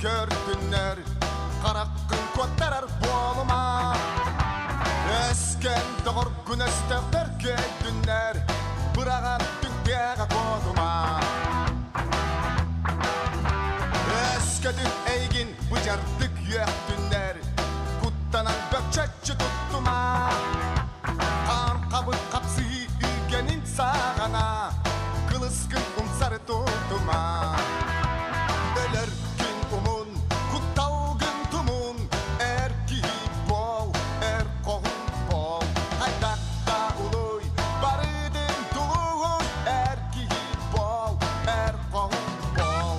көрдүннэр, хараххын куоттарар буолума. Өскөн доҕоргун өстөөхтөр көйдүннэр, быраҕан түҥтээҕэ куотума. Өскөтүн эйигин быдьардык үөхтүннэр, куттанан бөкчөччү туттума. Хаан хабыр хапсыһыы үгэнин саҕана, кылыскын умсары тутума. Өлөр күн умун, кутталгын тумун, эр киһи буол, эр хоһун буол. Хайдах да улуй, барытын тулуй, эр киһи буол, эр хоһун буол.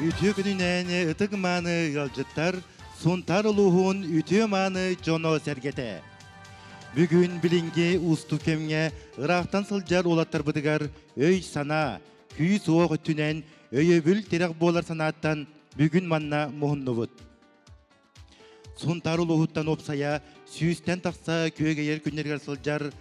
Үтүө күнүнэн ытык мааны ыалдьыттар, Сунтаар улууһун үтүө мааны дьоно-сэргэтэ. Бүгүн билиҥҥи уустук кэмҥэ ыраахтан сылдьар уолаттарбытыгар өй-санаа, күүс-уох өттүнэн өйөбүл тирэх буолар санааттан бүгүн манна муһуннубут. Сунтаар улууһуттан уопсайа сүүстэн тахса күөгэйэр күннэригэр сылдьар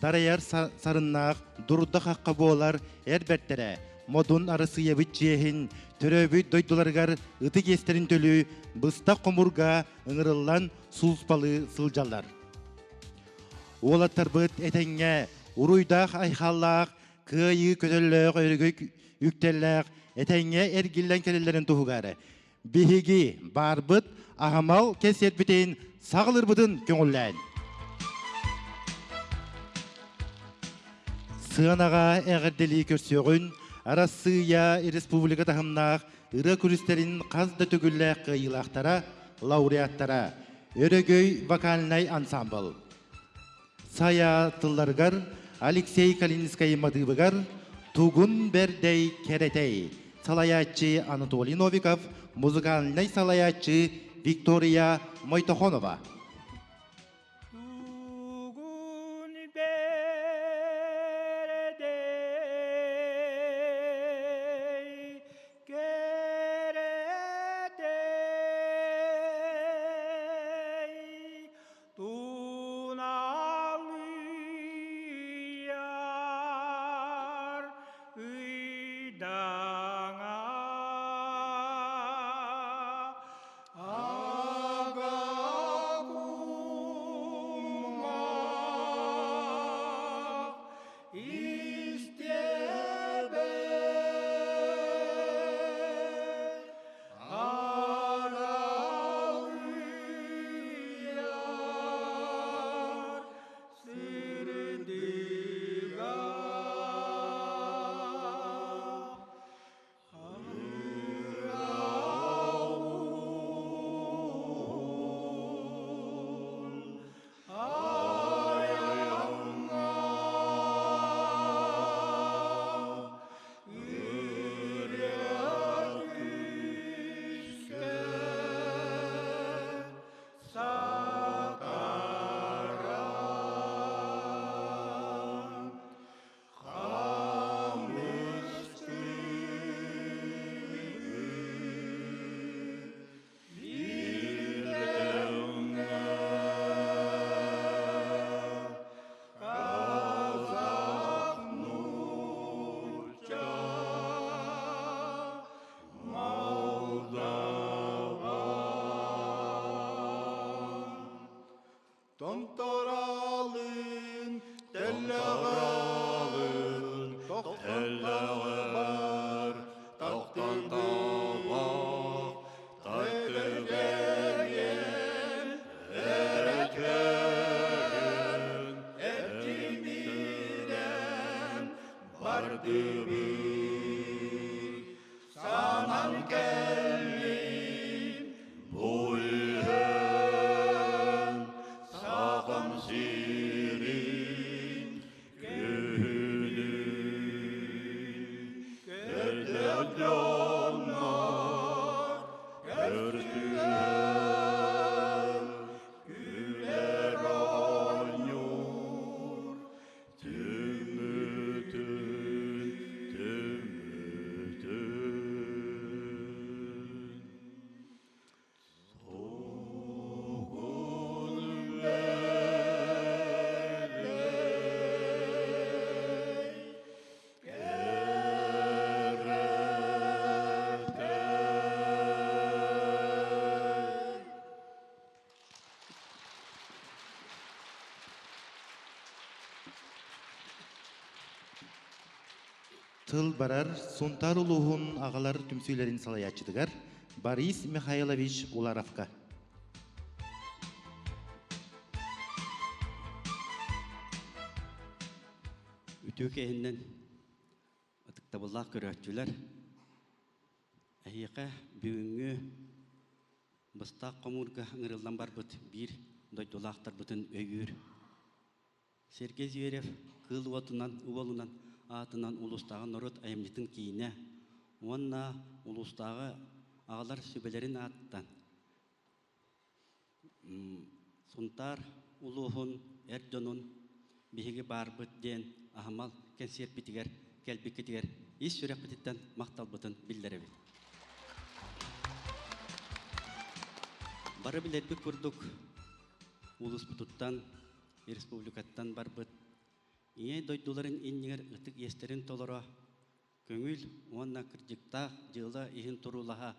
дарайар сарыннаах дурда-хахха буолар эр бэртэрэ модун Арассыыйабыт чиэһин төрөөбүт дойдуларыгар ытык иэстэрин төлүү быстах хомурга ыҥырыллан сулууспалыы сылдьаллар. Уолаттарбыт этэҥҥэ уруйдаах-айхаллаах кыайыы көтөллөөх өрөгөй үктэллээх этэҥҥэ эргиллэн кэлэллэрин туһугар Биһиги баарбыт аһымал кэнсиэрпитин саҕалыырбытын көҥүллээн. Сыанаҕа эҕэрдэлии көрсүөҕүн Арассыыйа Республика таһымнаах ырыа күрүстэрин хас да төгүллээх кыайыылаахтара, лауреаттара, Өрөгөй вокальнай ансамбл. Сайа тылларыгар Алексей Калининскай матыыбыгар Тугун бэрдэй кэрэтэй салайааччы Анатолий Новиков, музыкальнай салайааччы Виктория Мойтохонова. Тугун бэрдэй кэрэтэй Туналыйар ыйдаҥа ага кумах истиэбэ Аралыйар сырдыга айаҥҥа Ырыа күүскэ сатаран Казах нуучча молдаван Томторалын теллэҕалын тохтон тохтон табах тартыгэнген эрэкээн эртиминэн бардыбыт санан кэллим бу иһэн сахам сирин. Тыл барар Сунтаар улууһун аҕалар түмсүүлэрин салайааччытыгар Борис Михайлович Уларовка. Үтүө киһиннэн ытыктабыллаах көрөөччүлэр, эһиэхэ бүгүҥҥү быстах хомуурга ыҥырыллан барбыт биир дойдулаахтарбытын өйүүр Сергей Зверев Кыыл уотунан уолунан аатынан улуустааҕы норуот айымньытын киинэ уонна улуустааҕы аҕалар сүбэлэрин ааттан Сунтаар улууһун эр дьонун биһиги баарбыт диэн аһымал кэнсиэрпитигэр кэлбиккитигэр ис сүрэхпититтэн махталбытын биллэрэбит. Бары билэрбит курдук улууспутуттан республикаттан барбыт Ийэ дойдуларын иннигэр ытык иэстэрин толоро, көҥүл уонна кырдьыктаах дьыала иһин туруулаһа,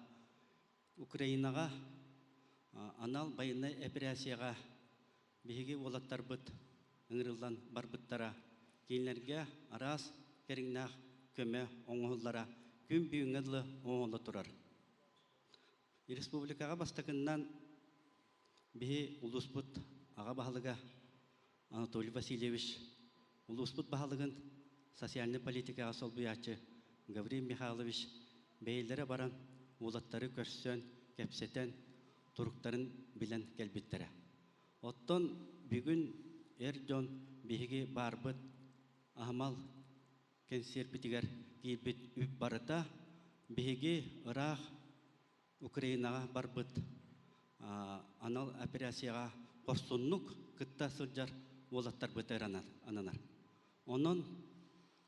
Украинаҕа анал байыаннай эпэрээссийэҕэ биһиги уолаттарбыт ыҥырыллан барбыттара, кинилэргэ араас кэриҥнээх көмө оҥоһуллара күн бүгүҥҥэ дылы оҥоһулла турар. Республикаҕа бастакыннан биһи улууспут аҕа баһылыга Анатолий Васильевич, улууспут баһылыгын социальнай политикаҕа солбуйааччы Гаврил Михайлович бэйэлэрэ баран уолаттары көрсөн, кэпсэтэн, туруктарын билэн кэлбиттэрэ. Оттон бүгүн эр дьон биһиги баарбыт аһымал кэнсиэрпитигэр киирбит үп барыта биһиги ыраах Украинаҕа барбыт анал операцияҕа хорсуннук кытта сылдьар уолаттарбытыгар ананар. Онон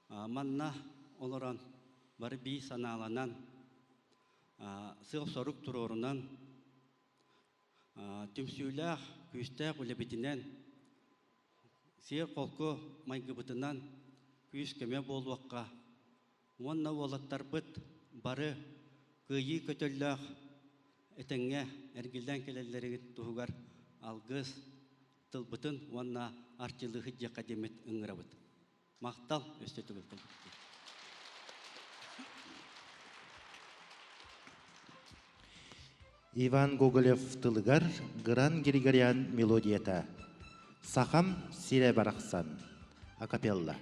манна олорон бары бии санааланан, сыал-сорук туруорунан, түмсүүлээх, күүстээх үлэбитинэн, сиэр-холку майгыбытынан күүс-көмө буолуохха уонна уолаттарбыт бары кыайыы көтөллөөх этэҥҥэ эргиллэн кэлэллэрин туһугар алгыс тылбытын уонна арчылыыһыт диэххэ диэммит ыҥырабыт. Махтал өссө төгүл кэлбиккит. Иван Гоголев тылыгар Гран Григорян мелодията «Сахам сирэ барахсан» акапелла.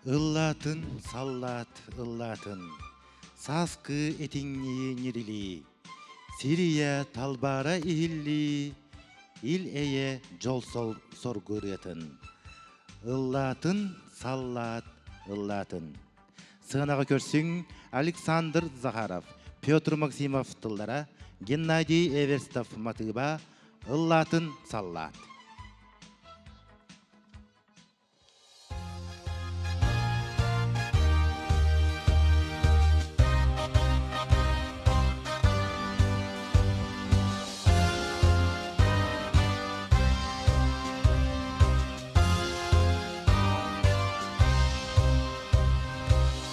Ыллаатын, саллаат, ыллаатын, Сааскы этиҥнии ньирилии, Сир ийэ талбаара иһиллии, Ил-эйэ дьол-сол соргу ырыатын. Ыллаатын, саллаат, ыллаатын. Сыанаҕа көрсүҥ Александр Захаров, Петр Максимов тыллара, Геннадий Эверстов матыыба, Ыллаатын, саллаат.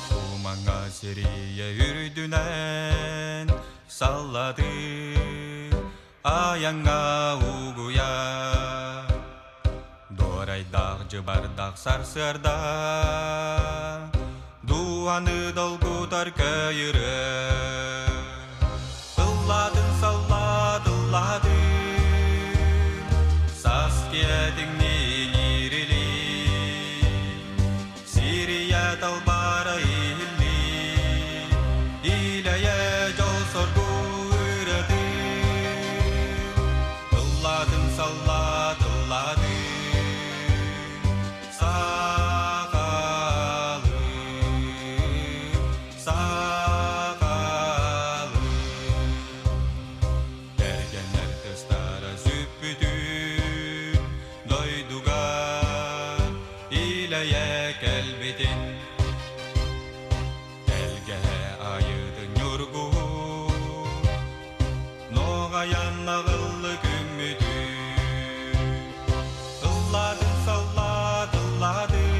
Тумаҥҥа сирийэ үрдүнэн саллатыы айаҥҥа угуйа Дуорайдаах дьыбардаах сарсыарда Дууһаны долгутар көйүрэ Ыллаатын саллаат ыллаатын Саас киэтиҥниин иирилии Сирийэ талбара иһиллии Илэйэ дьол-соргу ырыатын Ыллаатын саллаат ыллаатын Сахалыы Сахалыы Тэргэннэр тыстара сүппүтүн Дойдуга илэйэ кэлбитин Тэлгэһэ айыытын ньургуһун Нуоҕайан наҕыллы күммүтүн Ыллаатын саллаат ыллаатын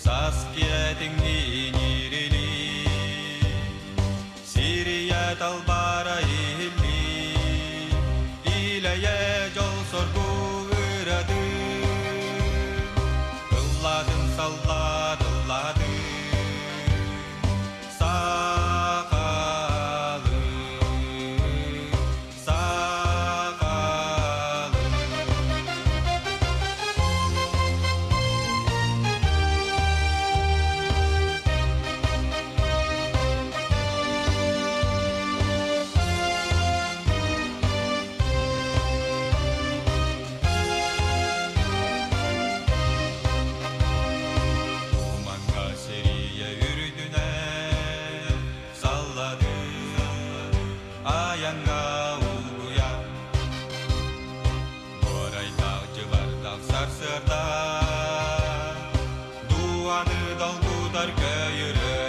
Саас киэтиҥниин иирилии Сирийэ талбара иһиллии Илэйэ дьол-соргу ыратын Ыллаатын саллаат ыллаатын Сахалыы Сахалыы Тумаҥҥа сирийэ үрдүнэн саллады айаҥҥа угуйа Буорайдаах дьыбардаах сарсыарда Дууһаны долгутар көйүрэ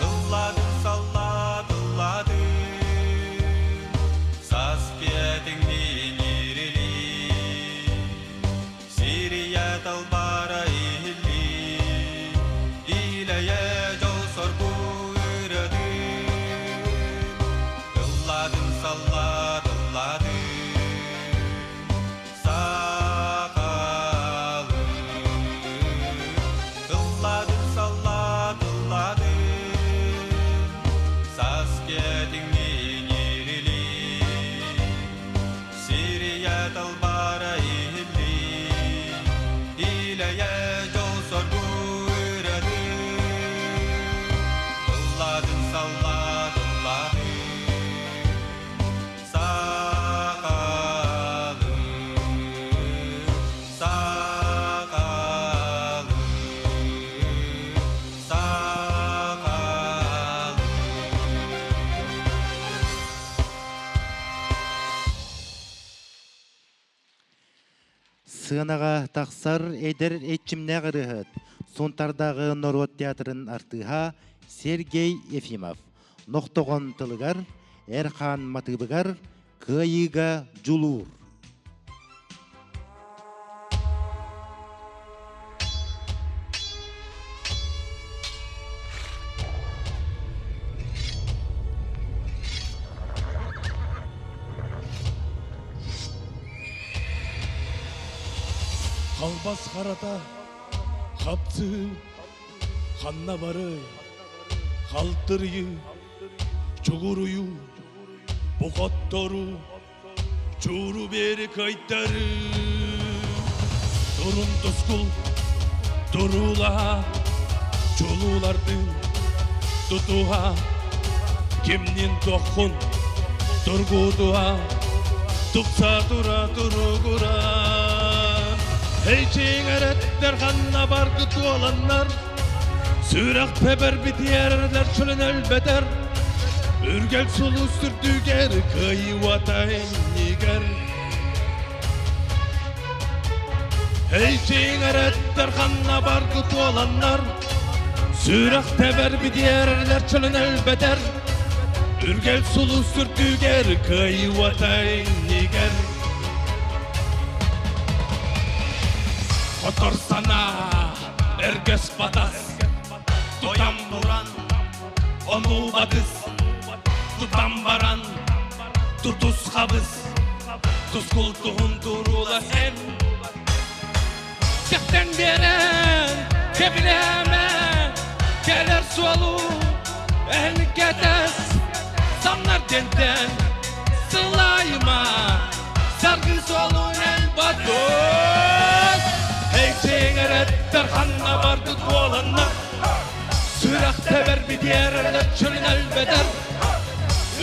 Ыллаатын саллаат ыллаатын Саас киэтиҥниин иирилии Сирийэ талбара иһиллии Илэйэ дьол-соргу ырыатын Ыллаатын саллаат ыллаатын Сахалыы Ыллаатын саллаат ыллаатын Саас киэтиҥниин иирилии Сирийэ талбара иһиллии Илэйэ дьол-соргу ырыатын Ыллаатын саллаат ыллаатын Сахалыы Сахалыы Сахалыы Сыанаҕа тахсар эдэр эрчимнээх ырыаһыт, Сунтардааҕы норуот театрын артыыһа Сергей Ефимов Нохтоҕон тылыгар, Эрхаан матыыбыгар Кыайыыга дьулуур. Халбас харата, хапсыы, ханна барый, халтырыйы, чугуруйу, бу хоттору, чууру бери кыайтары. Турун тускул, Туруулаһа, чулуулардыын тутуһа, кимнин туоххун тургутуһа, тупса тура туругуран. Эй чиҥэрэттэр ханна баргы туоланнар, сүрэх тэбэр битиэрэлэр чөлөн өлбөтөр, үргэл сулус үрдүгэр кыайыата иннигэр. Эй чиҥэрэттэр ханна баргы туоланнар, сүрэх тэбэр битиэрэлэр чөлөн өлбөтөр, үргэл сулус үрдүгэр кыайыата иннигэр. Хотор санаа, эргэс батас, тутан буран, ону батыс, тутан баран, тутус хабыс, тускул туһун туруула эн. Кэхтэн биэрэн, кэбилээмэ, кэлэр суолу эн кэтэс, самнар диэнтэн сылайыма, саргы суолун эн батыс. Эй чиҥэрэттэр ханна бардыт буоланнар, сүрэх тэбэр битиэрэлэр чөлүн өлбөтөр,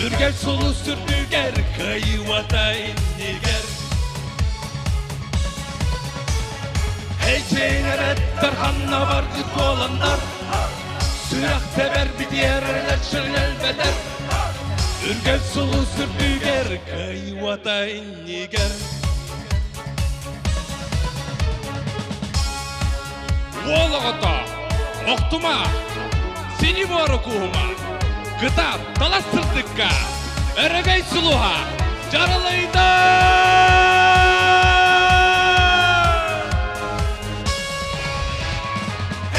үргэл сулус үрдүгэр кыайыата иннигэр. Эй чиҥэрэттэр ханна бардыт буоланнар, сүрэх тэбэр битиэрэлэр чөлүн өлбөтөр, үргэл сулус үрдүгэр кыайыата иннигэр. Уол оҕото, охтума, сини буору кууһума, кытаат, талас сырдыкка, өрөгөй сулуһа, дьаралыйда!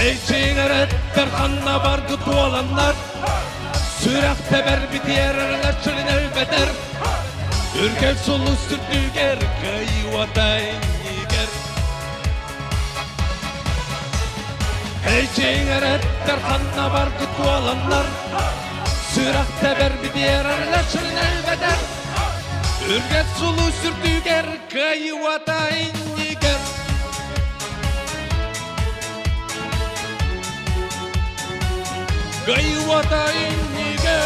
Эй чиҥэрэттэр ханна баргы туоланнар, сүрэх тэбэр битиэрэлэр чөлүн өлбөтөр, үргэл сулус үрдүгэр кыайыата иннигэр. Эй чиҥэрэттэр ханна баргы туоланнар, сүрэх тэбэр битиэрэлэр чөлүн өлбөтөр, үргэл сулус үрдүгэр кыайыата иннигэр. Кыайыата иннигэр.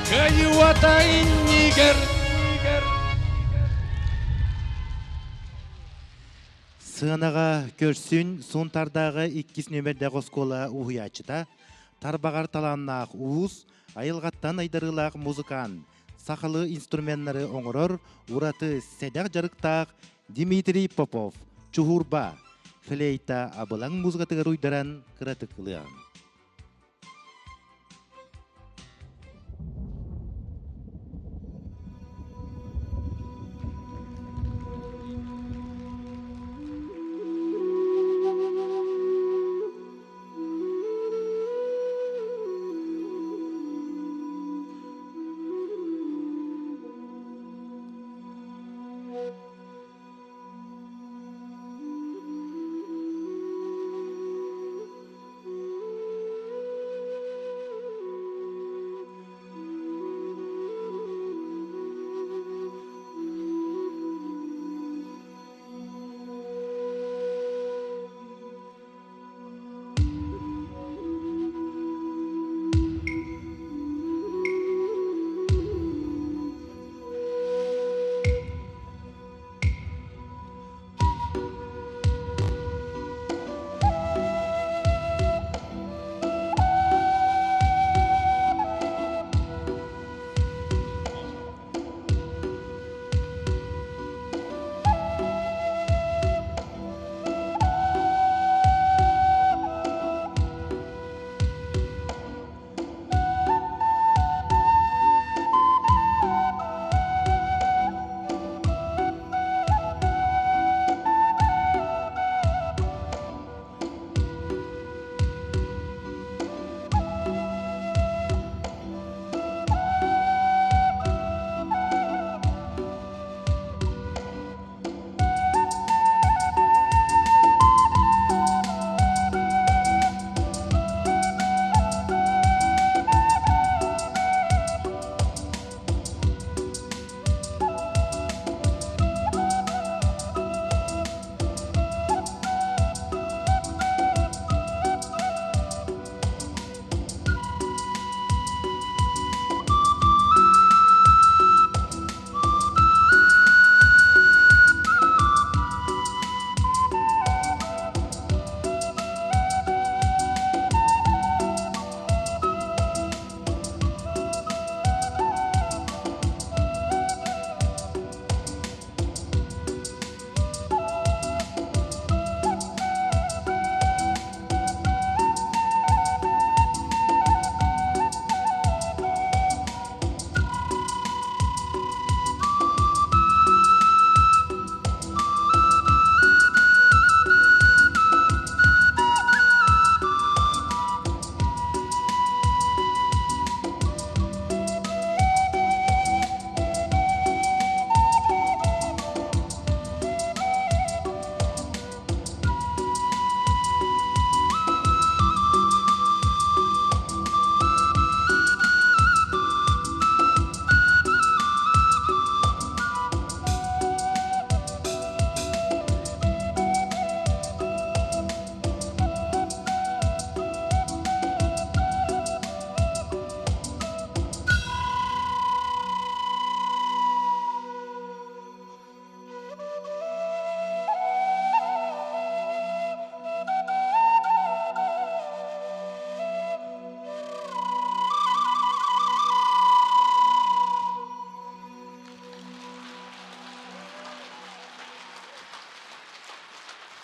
Кыайыата иннигэр. Сыанаҕа көрсүн Сунтардааҕы иккис нүөмэрдээх оскуола уһуйааччыта, тарбаҕар талааннаах уус, айылҕаттан айдарыылаах музыкант, сахалыы инструменнары оҥорор ураты сэдэх дьарыктаах Дмитрий Попов, Чуһуурба, флейта абылаҥ музыкатыгар уйдаран кыратык ылыаҕыҥ.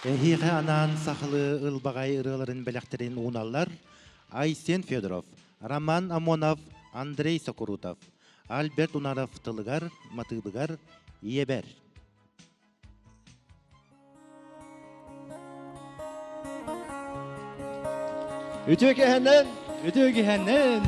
Эһиэхэ анаан сахалыы ылбаҕай ырыаларын бэлэхтэрин ууналлар Айсен Федоров, Роман Амонов, Андрей Сокурутов, Альберт Унаров тылыгар, матыыбыгар ийэбэр. Үтүө киһинэн! Үтүө киһинэн!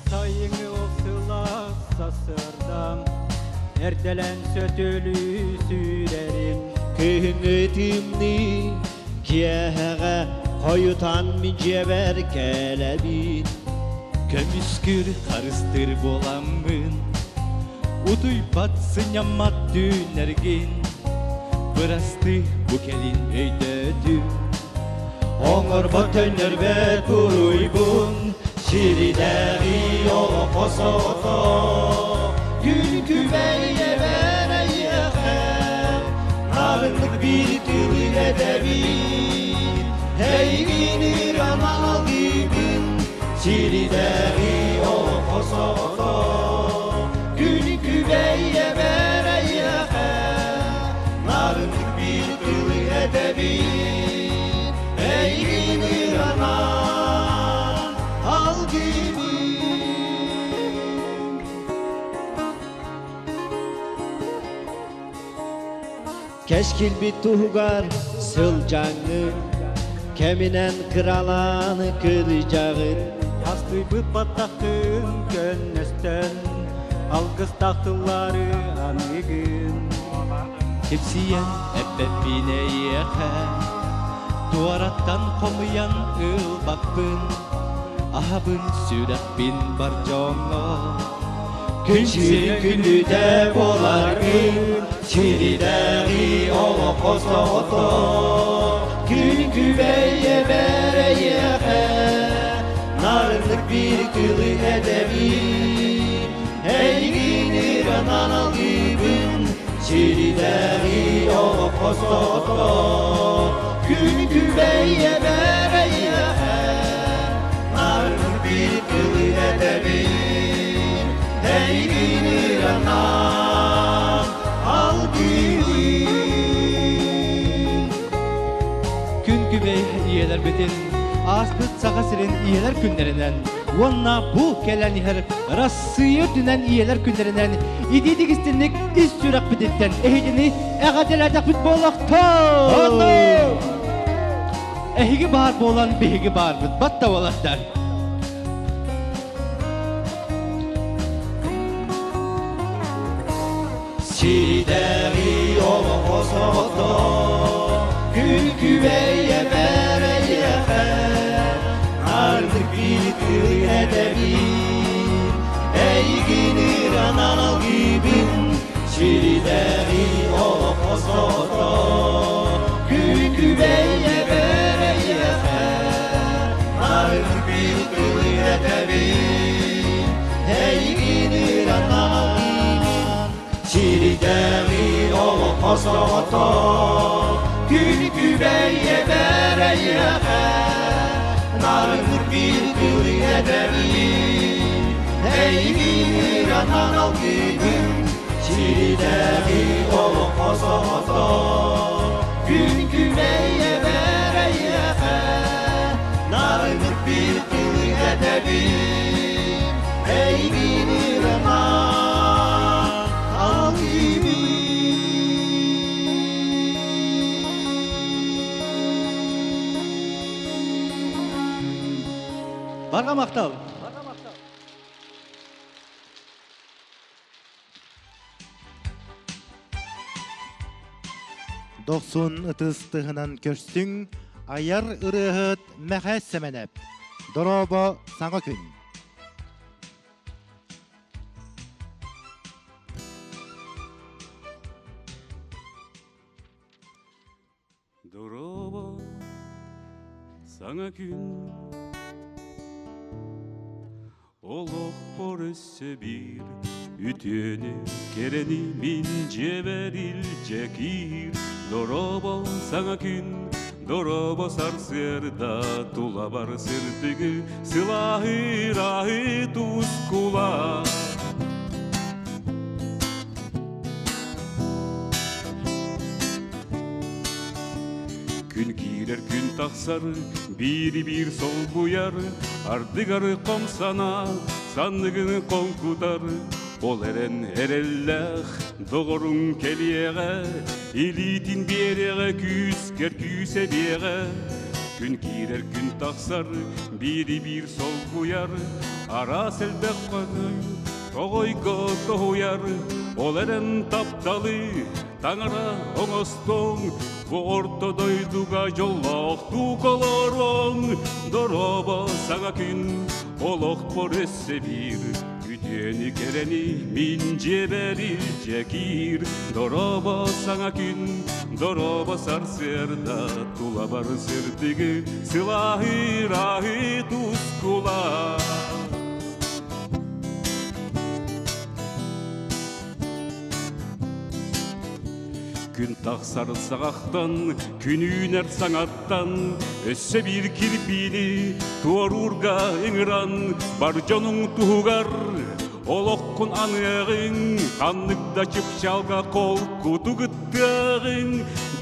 Сайыҥҥы ол сылаас сарсыардам Эрдэлэн сөтөлүү сүүрэрим Күһүҥҥү тымныы киэһэҕэ хойутаан мин дьиэбэр кэлэбин. Көмүскүр харыстыр буоламмын Утуйбат сынньаммат түүннэргин Бырастыы бу кэлин өйдөөтүм Оҥорбот төннөрбөт буруйбун Сиринээҕи олоххо сото Күн күбэй эбэр эйиэхэ Нарыннык биир тылы этэбин Эйигин ыран алгыыбын Сиринээҕи олоххо сото Күн күбэй эбэр эйиэхэ Нарыннык биир тылы этэбин Эйигин ыранан алгыыбын Кэскилбит туһугар сылдьаҥҥын, кэминэн кыралаан кырдьаҕын. Астыйбыт баттаххын көннөстөн, алгыстаах тыллары аныгын. Кипсийэн эппэппин эйиэхэ, туораттан хомуйан ылбаппын, аһабын сүрэхпин бар дьоҥҥо. Күн сирин күндүтэ буоларгын, сиринээҕи олоххо соҕото, күн күбэй эбэр эйиэхэ, нарыннык биир тылы этэбин, эйигин ыранан алгыыбын, сиринээҕи олоххо соҕото, күн күбэй эбэр эйиэхэ, нарыннык биир тылы этэбин, эйигин ыранан алгыыбын. Күн күбэй ийэлэрбитин ааспыт Саха сирин ийэлэр күннэринэн уонна бу кэлэн иһэр Арассыыйа үрдүнэн ийэлэр күннэринэн итиитик истинник ис сүрэхпититтэн эһигини эҕэрдэлээтэхпит буолуохтун! Эһиги баар буолан биһиги баарбыт батта уолаттар! Сидэҕи олоххо сото, күн күбэй эбэр эйиэхэ, ардык биир тылы этэбин, эйигин ыранан алгыыбын, сидэҕи олоххо сото, күн күбэй эбэр эйиэхэ, ардык биир тылы этэбин, эйигин ыранан алгыыбын, Сирдээҕи олоххо соҕото күн күбэй эбэр эйиэхэ нарыннык биир тылы этэбин эйигин ыранан алгыыбын Сирдээҕи олоххо соҕото күн күбэй эбэр эйиэхэ нарыннык биир тылы этэбин эйигин ыранан алгыыбын. Барҕа махтал! Дохсун ытыс тыһынан көрсүҥ, айар ырыаһыт Мэхэ Сэмэнэп. Дорообо саҥа күн. Дорообо саҥа күн Олохпор өссө биир үтүөнү кэрэни мин дьиэбэр илдьэ киир Дорообо саҥа күн дорообо сарсыарда тулабар сырдыгы сылааһы ырааһы тускула. тахсар, биири-биир солбуйар, ардыгар хом санаа санныгын хоҥкутар. Ол эрэн эрэллээх доҕоруҥ кэлиэҕэ, илиитин биэриэҕэ күүскэр күүс эбиэҕэ. Күн киирэр, күн тахсар, биири-биир солбуйар, араас элбэх тоҕойго тоһуйар. Ол эрэн тапталы таҥара оҥостуоҥ, бу орто дойдуга дьоллоохтуу олоруоҥ. Дорообо саҥа күн, олохпор өссө биир үтүөнү кэрэни мин дьиэбэр илдьэ киир. Дорообо саҥа күн, дорообо сарсыарда, тулабар сырдыгы сылааһы ырааһы тускула. Күн тахсар саҕахтан, күн үүнэр саҥаттан, өссө биир кирбиини туоруурга ыҥыран, бар дьонуҥ туһугар олоххун аныаҕыҥ, ханнык да чыпчаалга холкутук ыттыаҕыҥ.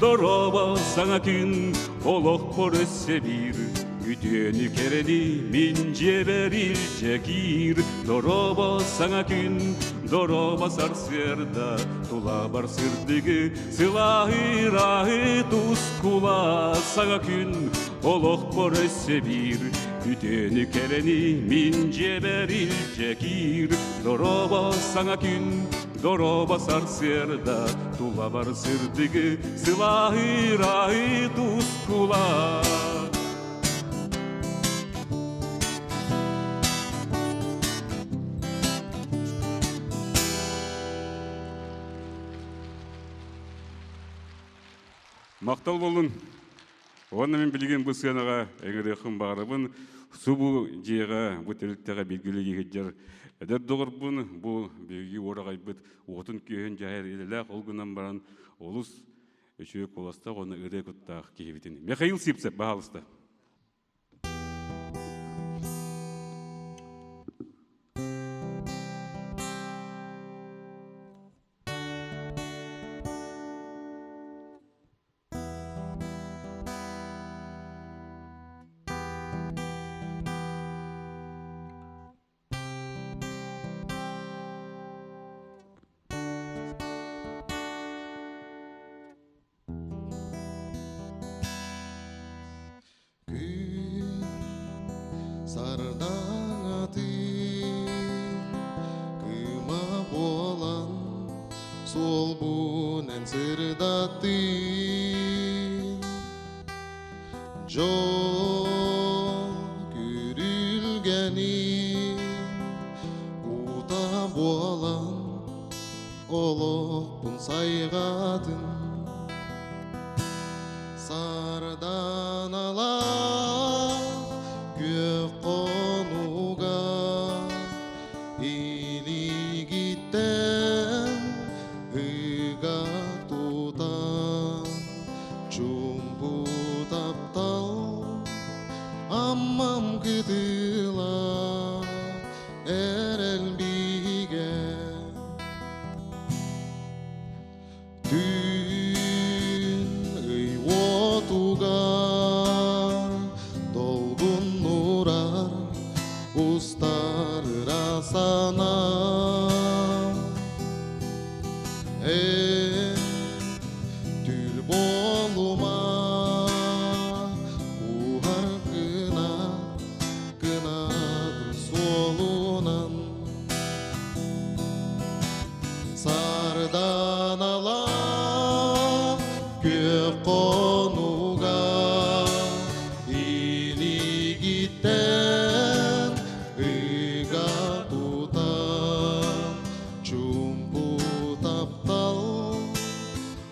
Дорообо саҥа күн, олохпор өссө биир үтүөнү кэрэни мин дьиэбэр илдьэ киир. Дорообо саҥа күн, дорообо сарсыарда, тулабар сырдыгы сылааһы ырааһы тускула. Саҥа күн, олохпор өссө биир үтүөнү кэрэни мин дьиэбэр илдьэ киир. Дорообо саҥа күн, дорообо сарсыарда, тулабар сырдыгы сылааһы ырааһы тускула. Махтал болун. Уонна мин билигин бу сыанаҕа ыҥырыахпын баҕарабын. Субу дьиэҕэ, бу тэрилтэҕэ билгили иһирдьэр эдэр доҕорбун, бу биһиги уораҕайбыт уотун күөһүн дьаһайар идэлээх, ол гынан баран олус үчүгэй куоластаах уонна ырыа куттаах киһибитин. Михаил Сивцев, баһаалыста. Күн сардаҥатын кыыма буолан суолбунан сырдаттын. Дьол күрүлгэнин ута буолан олохпун сайҕатын. Сарданалаах күөх хонууга илиигиттэн ыга тутан чуумпу таптал Аммам кытыла эрэл бигэ. Түүн ый уотугар долгуннурар устар ыра санаа. Ээ, түүл буолума, куһар гына гынатын суолунан. Сарданалаах күөх хонууга илиигиттэн ыга тутан чуумпу таптал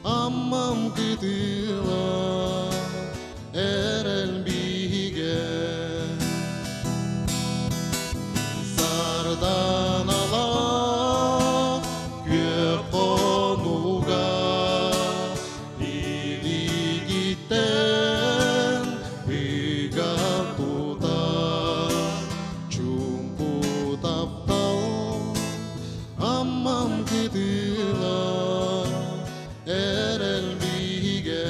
Аммам кытыла эрэл биһигэ. Сарданалаах күөх хонууга илиигиттэн ыга тутар чуумпу таптал Аммам кытыла эрэл биһигэ.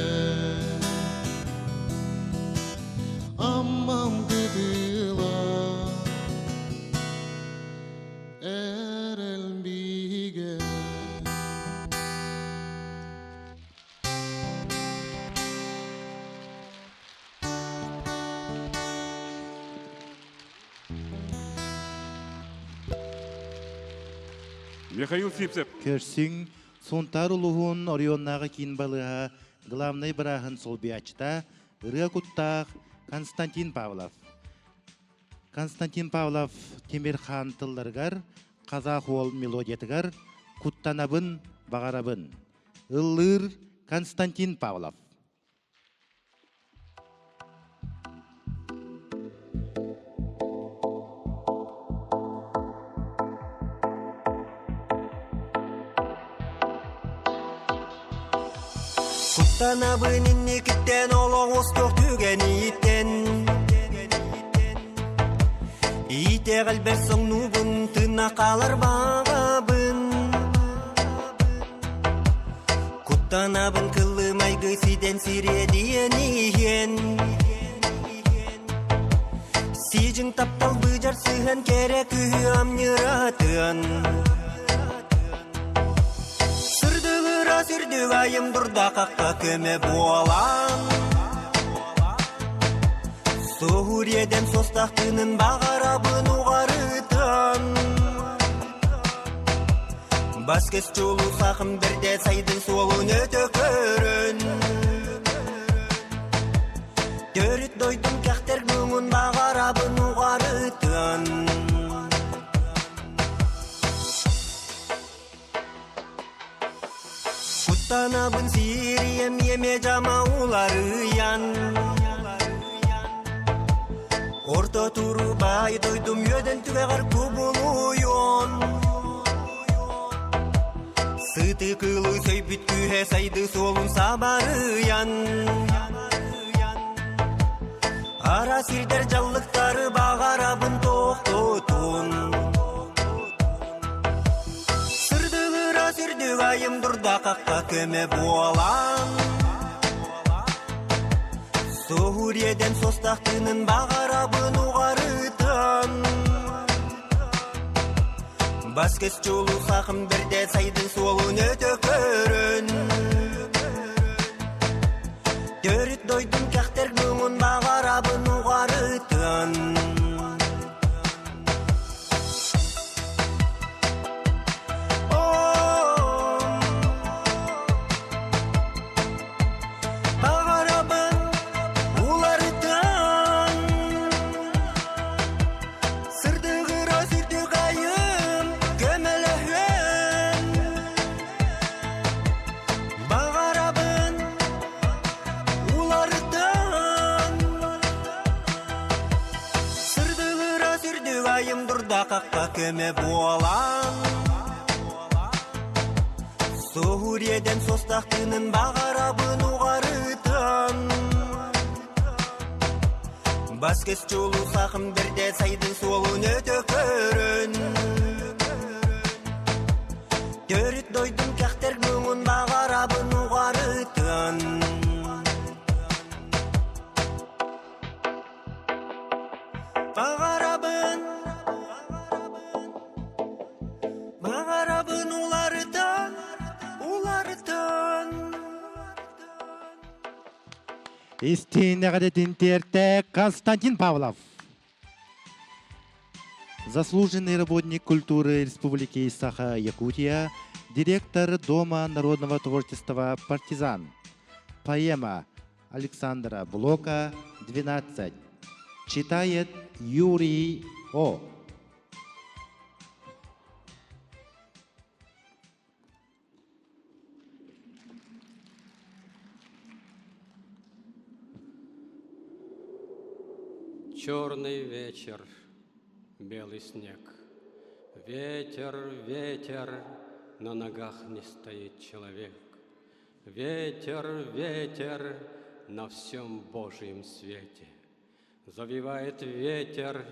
Михаил Сивцев. Көрсүҥ Сунтаар улууһун оройуоннааҕы киин балыыһа главнай бырааһын солбуйааччыта ырыа куттаах Константин Павлов. Константин Павлов Тимир хаан тылларыгар, казах уол мелодиятыгар «Куттанабын, баҕарабын» ыллыыр Константин Павлов. Куттанабын инникиттэн олох устуох түгэниттэн Итэҕэлбэр соҥнуубун тыына хаалар баҕабын Куттанабын кыллымайгы сидэн сириэдийэн иһэн Сидьиҥ таптал быдьар сыһан кэрэ кыһы амньыратыан Сырдыгыра сүрдүк айым дурда қаққа көмө буолан Суһуриэдэн состах тыынын баҕарабын уҕарытан Бас-көс чулуу сахым бэрдэ сайдын суолун өтө көрөн Төрүт дойдум кэхтэр муҥун баҕарабын уҕарытан Куттанабын сирием еме жама уларыян Орто туру бай дойдум үөдэн түгэҕэр кубулуйон Сыты кылы сөйбүт күүһэ сайды суолун сабарыян Ара сирдер жаллыктары бағарабын тоқтотун Сырдыгыра сүрдүк айым дурда қаққа көмө буолан Суһуриэдэн состах тыынын баҕарабын уҕарытан Бас-көс чулуу сахым бэрдэ сайдын суолун өтө көрөн Төрүт дойдум кэхтэр муҥун баҕарабын уҕарытан Баҕарабын уларытан Сырдыгыра сүрдүк айым көмөлөһүөн Баҕарабын уларытан Сырдыгыра сүрдүк айым дурда қаққа көмө буолан Суһуриэдэн состах тыынын баҕарабын уҕарытан Бас-көс чулуу сахым бэрдэ сайдын суолун өтө көрөн Төрүт дойдум кэхтэр муҥун баҕарабын уҕарытан Баҕарабын, баҕарабын уларытан, уларытан. Истиинэҕэ тиэртэ Константин Павлов. Заслуженный работник культуры Республики Саха-Якутия, директор Дома народного творчества «Партизан». Поэма Александра Блока «12». Читает Юрий О. Черный вечер, белый снег. Ветер, ветер, на ногах не стоит человек. Ветер, ветер, на всем Божьем свете. Завивает ветер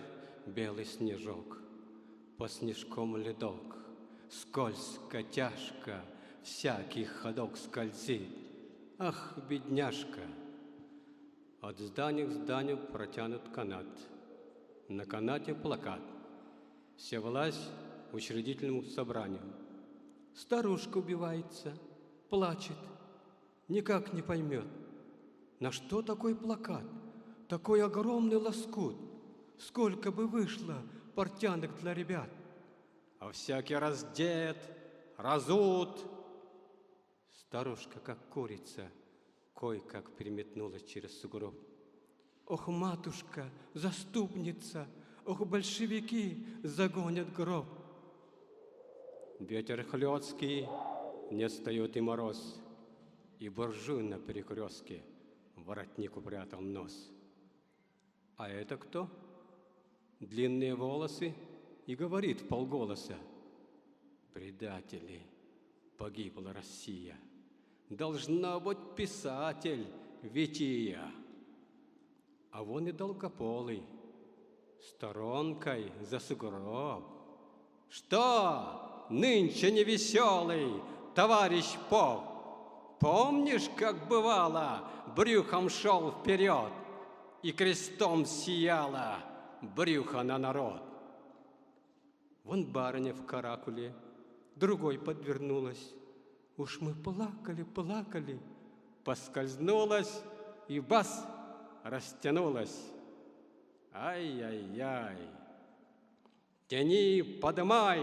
белый снежок, По снежком ледок, Скользко, тяжко, всякий ходок скользит. Ах, бедняжка! От здания к зданию протянут канат. На канате плакат. Вся власть учредительному собранию. Старушка убивается, плачет, никак не поймет. На что такой плакат, такой огромный лоскут? Сколько бы вышло портянок для ребят? А всякий раздет, разут. Старушка, как курица, кое-как переметнулась через сугроб. Ох, матушка, заступница, ох, большевики загонят гроб. Ветер хлесткий, не встает и мороз, И буржуй на перекрестке воротник упрятал нос. А это кто? Длинные волосы и говорит полголоса. Предатели, погибла Россия. Должна быть писатель Вития. А вон и долгополый, сторонкой за сугроб. Что, нынче невеселый, товарищ поп? Помнишь, как бывало, брюхом шел вперед, и крестом сияло брюхо на народ? Вон барыня в каракуле, другой подвернулась. Уж мы плакали, плакали, поскользнулась и бас растянулась. Ай-яй-яй. Тяни, подымай,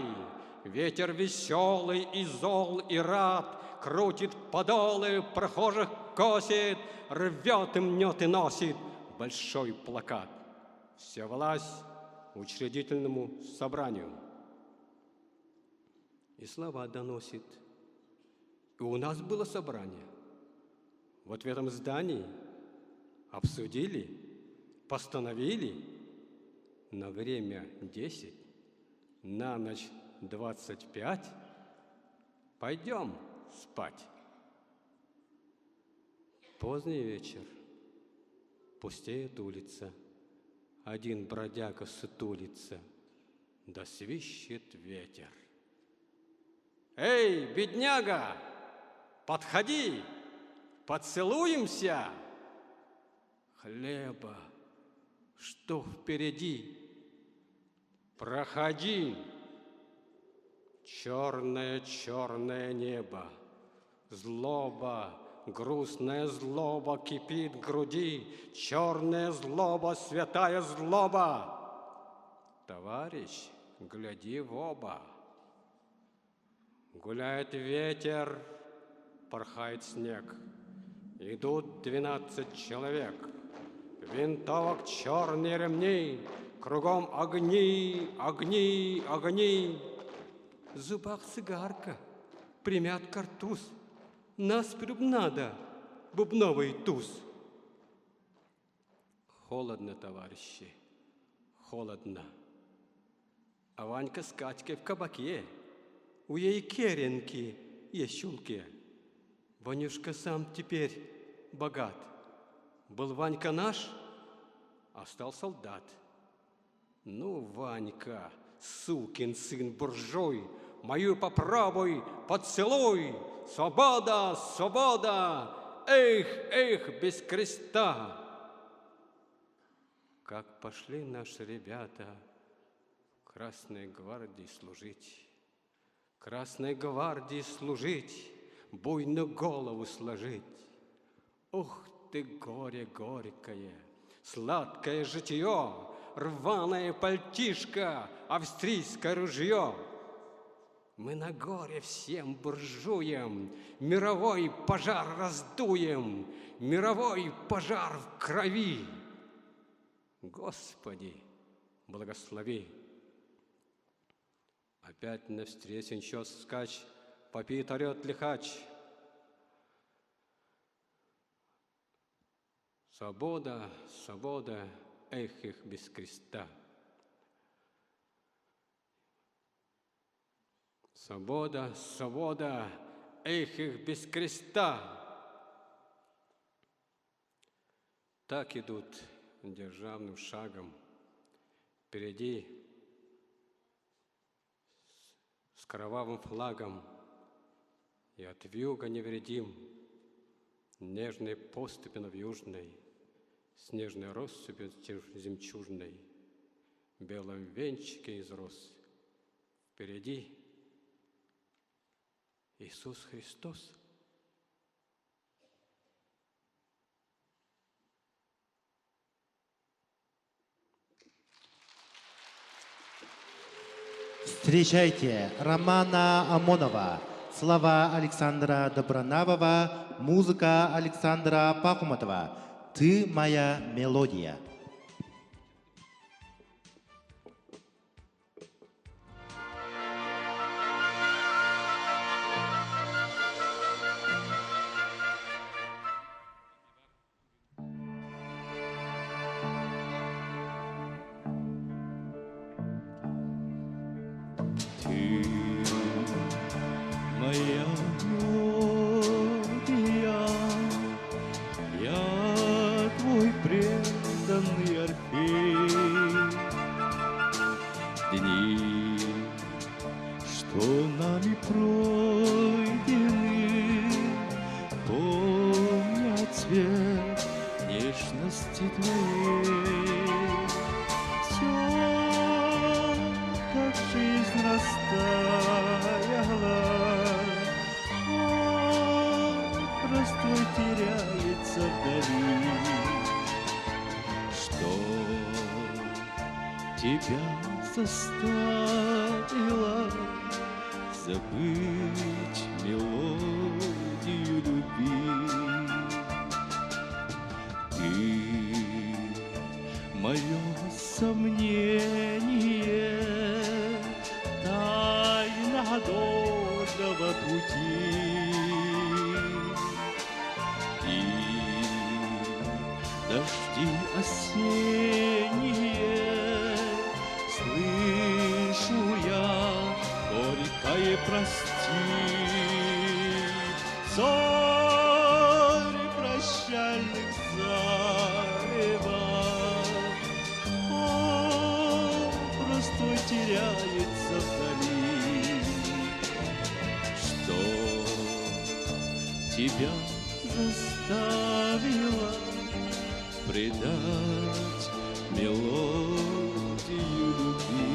ветер веселый и зол и рад, Крутит подолы, прохожих косит, Рвет и мнет и носит большой плакат. Вся власть учредительному собранию. И слова доносит. И у нас было собрание. Вот в этом здании обсудили, постановили на время 10, на ночь 25, пойдем спать. Поздний вечер, пустеет улица, один бродяга сутулится, да свищет ветер. Эй, бедняга, подходи, поцелуемся. Хлеба, что впереди? Проходи. Черное-черное небо, злоба, грустная злоба кипит в груди, черная злоба, святая злоба. Товарищ, гляди в оба. Гуляет ветер, порхает снег. Идут 12 человек. Винтовок черные ремни, кругом огни, огни, огни. В зубах цигарка, примят картуз. Нас надо, бубновый туз. Холодно, товарищи, холодно. А Ванька с Катькой в кабаке. У ей керенки есть чулки. Ванюшка сам теперь богат. Был Ванька наш, а стал солдат. Ну, Ванька, сукин сын буржуй, мою попробуй, поцелуй. Свобода, свобода, эх, эх, без креста. Как пошли наши ребята в Красной гвардии служить, Красной гвардии служить, буйно голову сложить. Ух ты, горе горькое, сладкое житье, рваное пальтишко, австрийское ружье. Мы на горе всем буржуям мировой пожар раздуем, мировой пожар в крови. Господи, благослови. Опять навстречу несет скач, попит орет лихач. Свобода, свобода, эх их без креста. Свобода, свобода, эх их без креста. Так идут державным шагом. Впереди с кровавым флагом и от вьюга невредим, нежной поступи южной, снежной россыпью жемчужной, белом венчике из роз. Впереди Иисус Христос. Встречайте Романа Амонова, слова Александра Добронавова, музыка Александра Пахоматова. «Ты моя мелодия». Ты моя мелодия, я твой преданный Орфей. Дни, что нами пройдены, помнят цвет нежности твоей. Все, как жизнь растаяла, образ твой теряется вдали. Что тебя заставило забыть мелодию любви? Ты мое сомнение, тайна долгого пути. И дожди осенние слышу я, горькое прости. Зори прощальных зарева, образ твой теряется вдали. Что тебя заставило предать мелодию любви?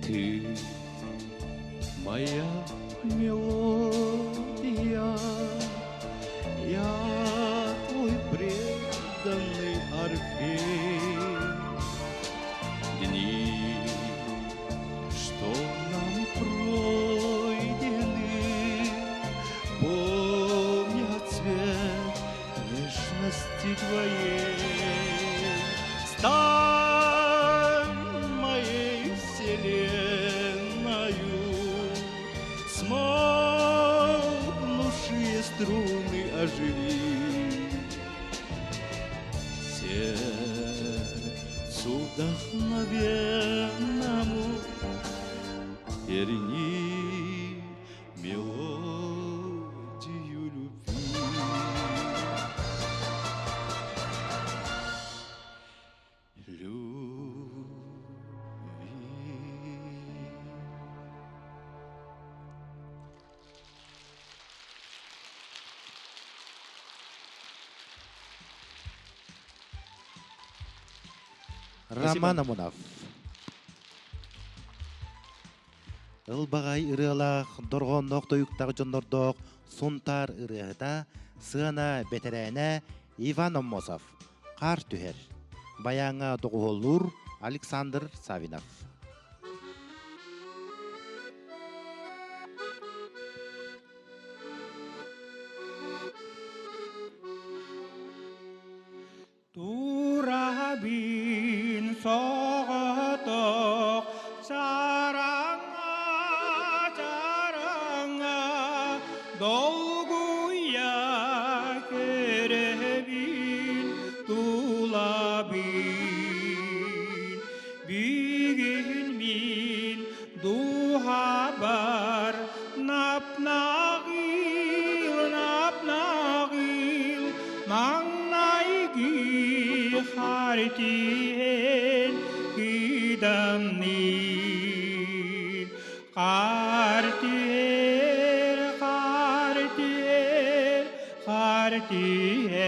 Ты моя мелодия, я твой преданный Орфей. Дни, что нами пройдены, помнят цвет нежности твоей. Стань моей вселенною, смолкнувшие струны оживи. Сердцу вдохновенному верни мелодию любви. Роман Амонов. Ылбаҕай ырыалаах, дорҕоонноох тойуктаах дьоннордоох Сунтаар ырыаһыта, сыана бэтэрээнэ Иван Аммосов. Хаар түһэр. Байааҥҥа доҕуһуоллуур Александр Савинов. Турабин соҕотох чараҥа чараҥа долгуйа көрөбүн тулабын бүгүн мин дууһабар Нап-нағыл, нап-нағыл, маҥнайгы хаар түһэн кыдамныыр. Хаар түһэр, хаар түһэр, хаар түһэр.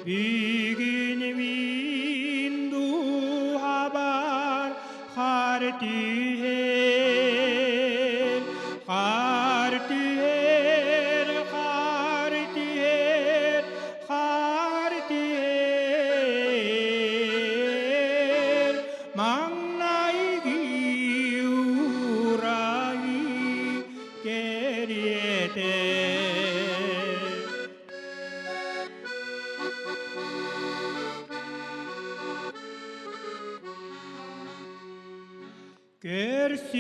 Бүгүн мин дууһабар хаар түһэр, хаар түһэр, хаар түһэр, хаар түһэр. Маҥнайгы урайы кэриэтэ.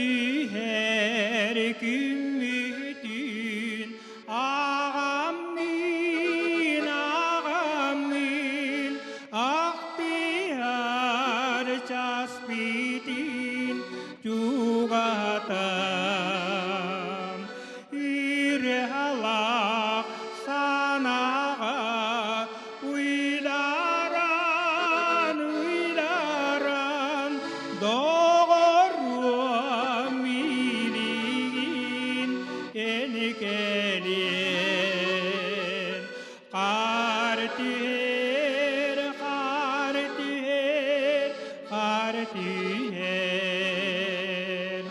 Көрсүһэр күммүтүн ааҕаммын, ааҕаммын, ахтыһар часпытын чугатан. Ырыалаах санааҕа уйдаран, уйдаран, доҕоруом илигин эн кэлиэн. Хаар түһэр, хаар түһэр, хаар түһэр.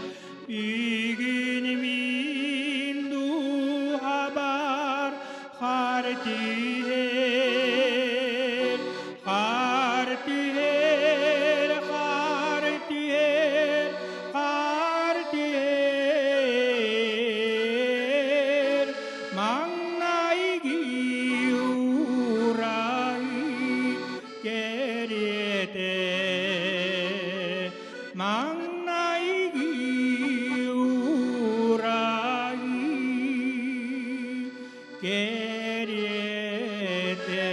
Бүгүн мин дууһабар хаар түһэр, хаар түһэр, хаар түһэр, хаар түһэр. Маҥнайгы урайы кэриэтэ Маҥнайгы урайы кэриэтэ.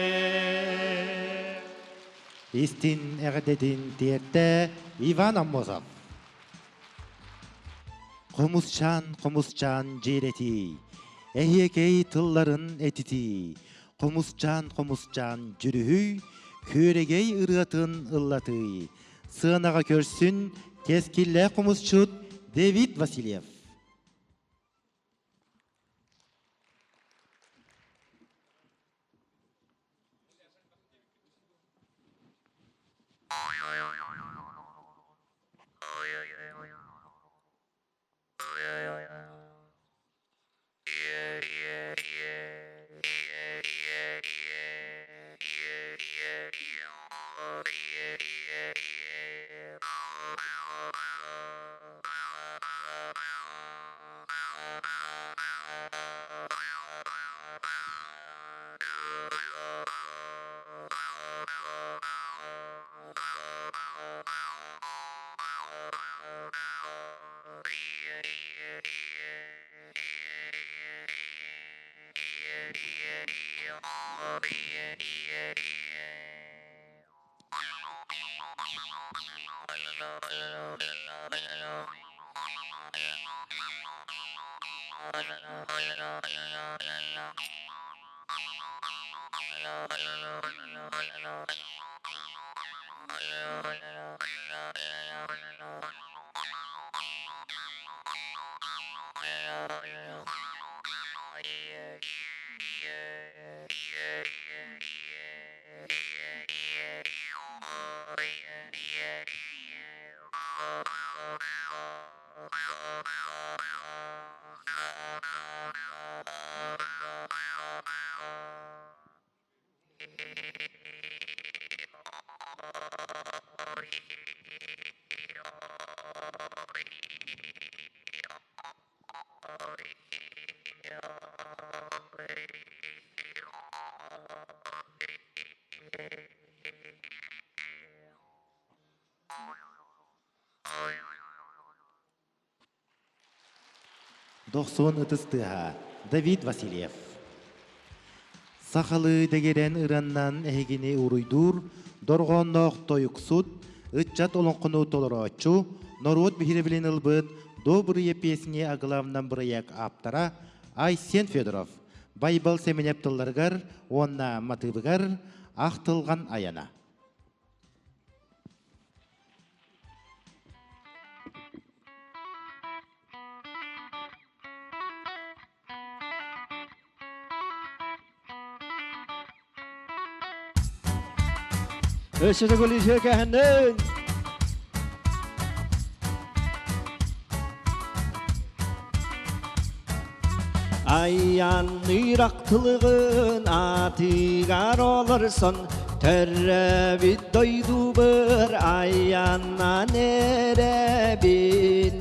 Истин эҕэрдэтин тиэртэ Иван Аммосов. Хомусчаан, хомусчаан дьиэрэтий, эһиэкэй тылларын этитий, хомусчаан, хомусчаан дьүрүһүй, күөрэгэй ырыатын ыллатый, Сыанаҕа көрсүн кэскиллээх хомусчут Дэвид Васильев. Дохсуон ытыс тыаһа Давид Васильев. Сахалыы дэгирэн ыраннан эһигини уруйдуур дорҕоонноох тойуксут, ыччат олоҥхону толорооччу, норуот биһирэбилин ылбыт «Добрые песни о главном» бырайыак ааптара Айсен Федоров Байбал Сэминэп тылларыгар уонна матыыбыгар Ахтылҕан айана. Өссө төгүл үтүө кэһэннин! Айанныыр ахтылыгын аатыгар олорсон төрөөбүт дойдубар айаннан эрэбин.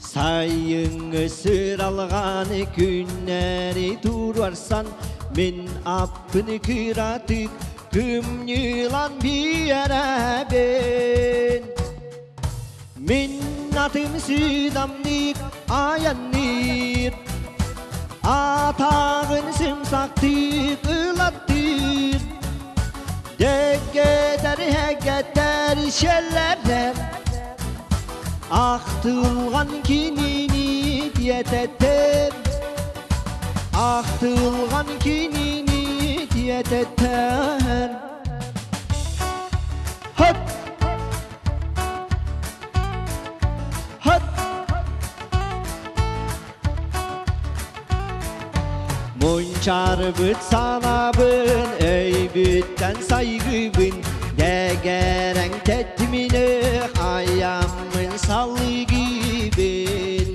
Сайыҥҥы сыралҕаны күннэри туруорсан мин аппын кыратык күмньүлан биэрэбин. Мин атым сыдамнык айанныыр, атағын сымсақтык ылаттыр. Дегетер хегеттер шеллерден, Ахтылған кинини диететтер, Ахтылған кинини диететтер. Хат! Хат! Мунчарбыт санабын, өйбүттен сайгыбын, Дэгэрэн тэтимини аяммын салыгыбын.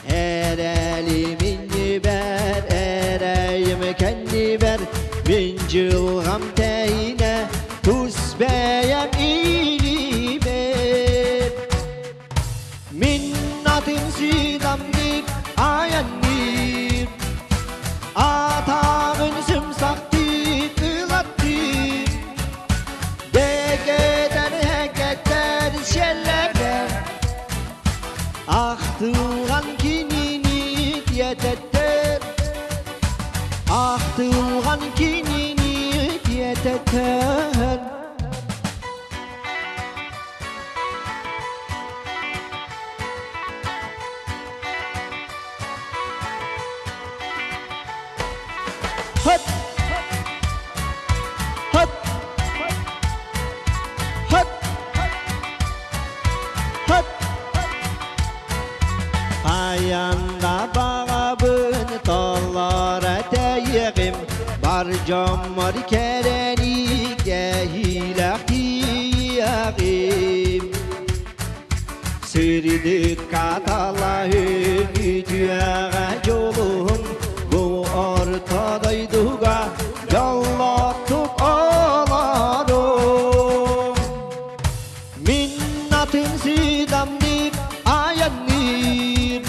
Эрэлиминни бэр, эрэйим кэнни бэр, Мин дьылҕам тэйинэ тус бэйэм илибэр. Мин атым сыдамнык айанныыр, Атағын сымсақтык ылаттыр. Дегетер хегеттер шеллерден, Ахтылған кинини диететтер, Ахтылған кинини диететтер. Хат! Хат! Хат! Хат! Аянда бағабын толлара тәйіғім, Бар жоммор кәрәни кәһиләк тиягим. Сырдык катала үтүәгә жолуһун, Бу ортодойдуга жоллотуп олорум. Мин атым сыдамнык аянныыр,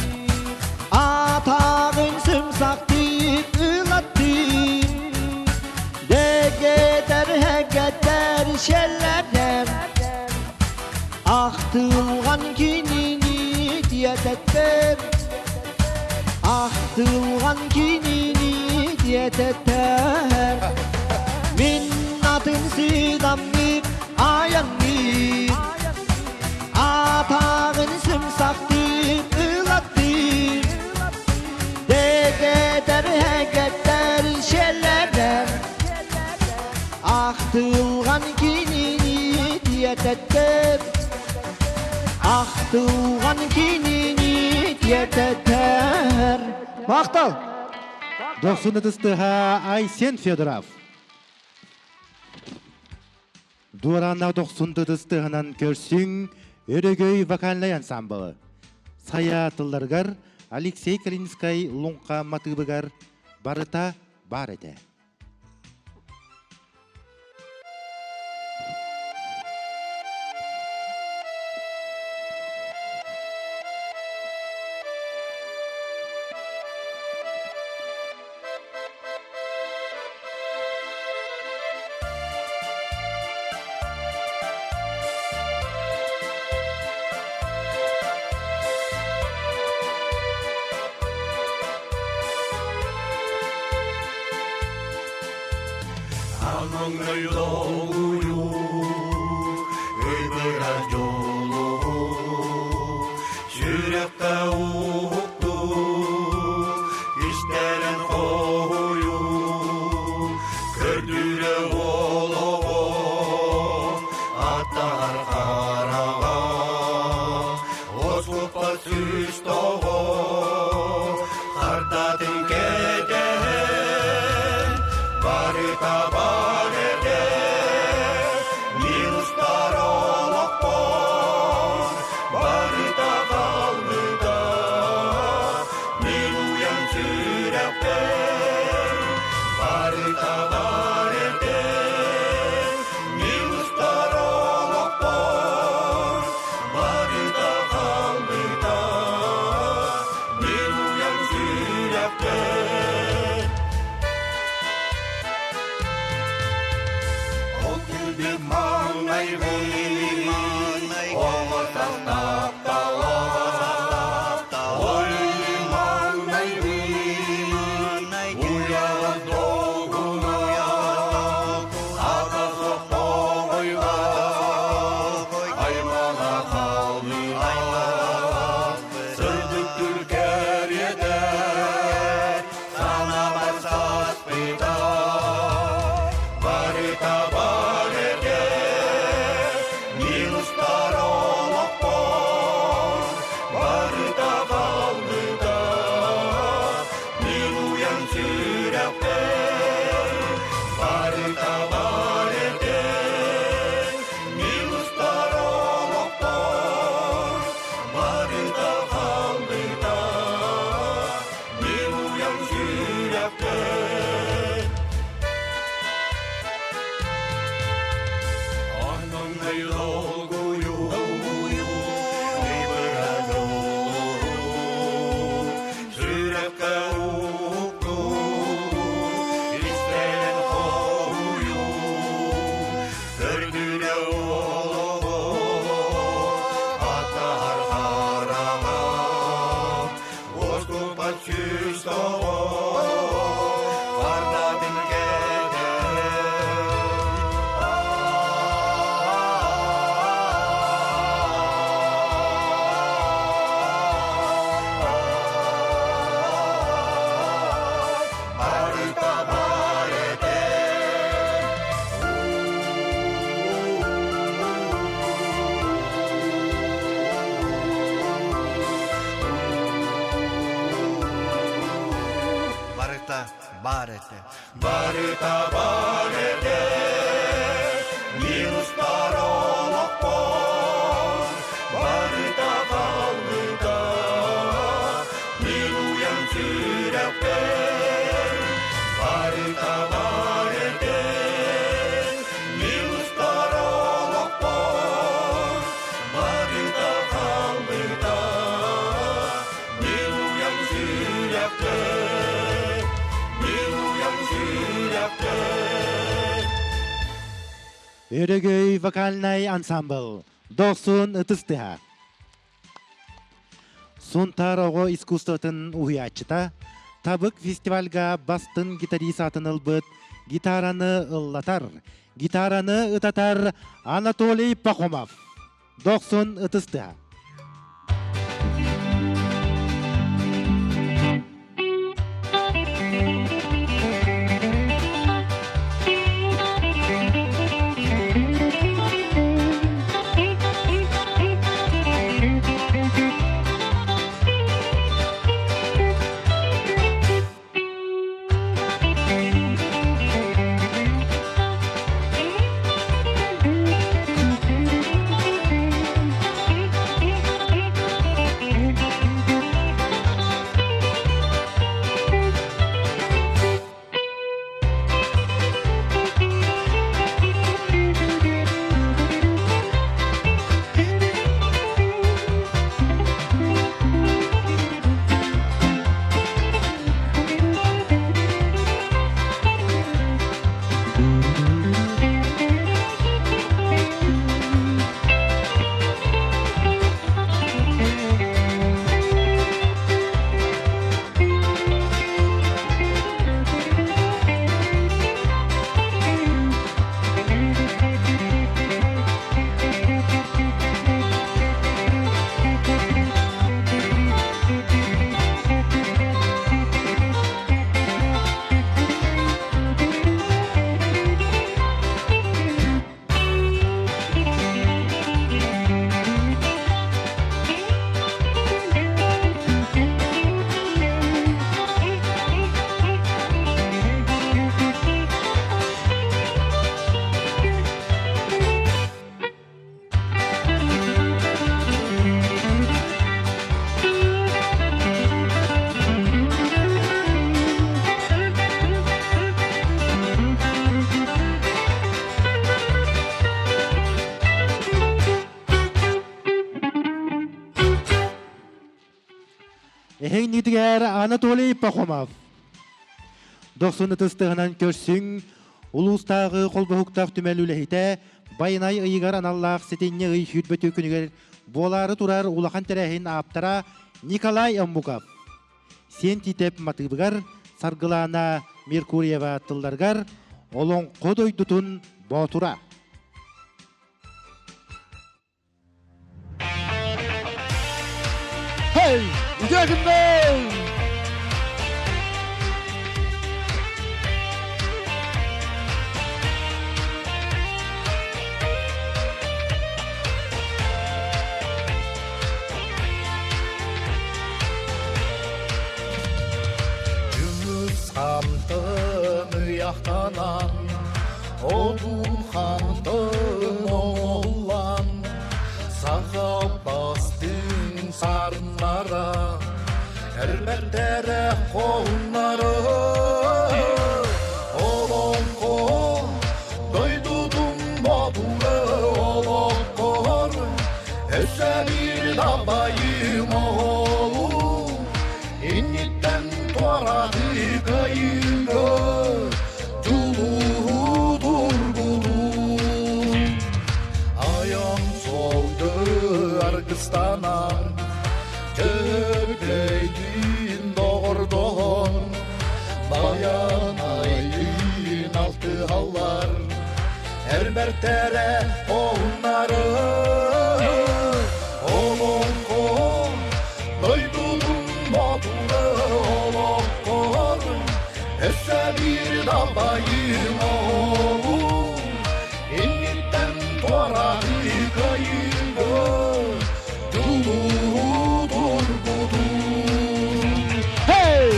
Атағын сымсақтык ылаттыр. Дегетер хегеттер шеллерден, Ахтылған кинини диететтер, Ахтылған кинини диететтер. Мин атым сыдамнык аянныыр, Атағын сымсақтык ылаттыр. Дегетер хегеттер шеллерден, Ахтылған кинини диететтер, Ахтылған кинини диететтер. Мақтал! Дохсун ытыстыха Айсен Федоров. Дуранна дохсун ытыстыхынан көрсүң Өрөгөй вокальный ансамблы. Сая тылларгар Алексей Калинской луңка матыбыгар барыта бар эте. Ардатын кеден, барыта бар. Барыта баар этэ. Барыта баар этэ, минустар олохпор, барыта хаалбыта, мин уйан сүрэхпэр. Барыта баар этэ, минустар олохпор, барыта хаалбыта, мин уйан сүрэхпэр, мин уйан сүрэхпэр. Өрөгөй вокальнай ансамбл. Дохсун ытыс тыаһа. Сунтаар оҕо искусствотын уһуйааччыта, Табык фестивальга бастын гитарист атын ылбыт гитараны ыллатар, гитараны ытатар Анатолий Пахомов. Дохсун ытыс тыаһа. Эһиҥнитигэр Анатолий Пахомов. Дохсун ытыстыгынан көрсүҥ улуустааҕы холбоһуктаах түмэл үлэһитэ Байанай ыйыгар аналлаах сэтинньи ый сүүрбэ күнүгэр буолаары турар улахан тэрээһин ааптара Николай Омуков. Сиэн Тиитэп матыыбыгар Саргылаана Меркурьева тылларыгар Олоҥхо дойдутун боотура. Hey, үтүө Дьылыс ыйахтанан, Одун хантын оҥоллан, Саха бастыҥ сарыннара, Эрбэрдэрэ хоһуннары. Олоҥхо дойдутун ботура олоҥхор, Өссө биир дабайым оҕолуу, Инниттэн туораты кыайыыга дьулуһуу тургутуу. Айан суолга аргыстанар, Чөкөйдүүн доҕордоһон, Баян айдыын алтыһаллар, Эрбэртэрэ хоһуннары. Олоҥхо дойдутун ботура олоҥхор, Өссө биир дабайым оҕолуу, Инниттэн туораты кыайыыга дьулуһуу тургутуу. Hey!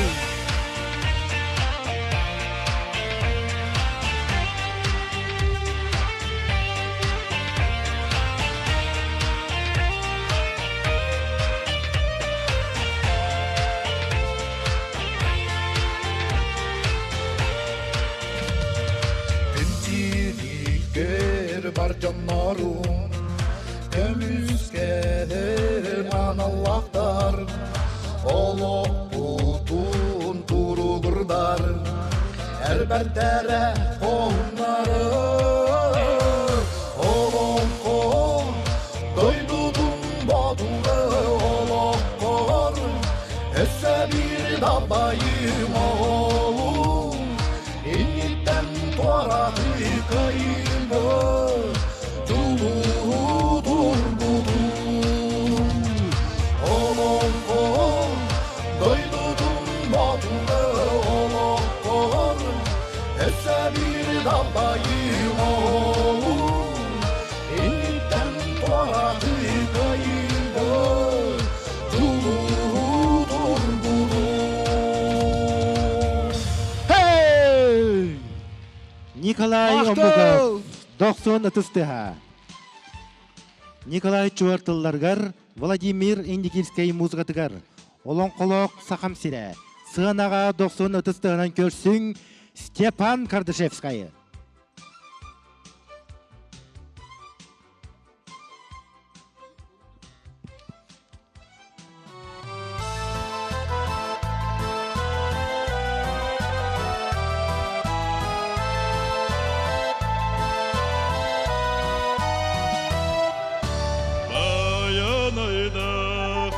дьоннорун көмүскэһэр аналлаахтар олохпутун туругурдар эр бэртэрэ хоһуннары олоҥхо дойдутун боотура олоххор өссө биир дабайым оҕолуу инниттэн туораты кыайбыт дьулуу турбутун олоҥхо дойдутун боотура олоххор өссө биир дабайым оҕолуу инниттэн туораты кыайбыт дьулуу турбутун. Hey! Николай Омуков, дохсун ытыстыһа. Николай Чуор тылларыгар Владимир Индигирскэй музыкатыгар Олоҥхолоох Сахам сирэ сыанаҕа дохсун ытыстыһынан көрсүҥ Степан Кардашевскайы. Баянайдах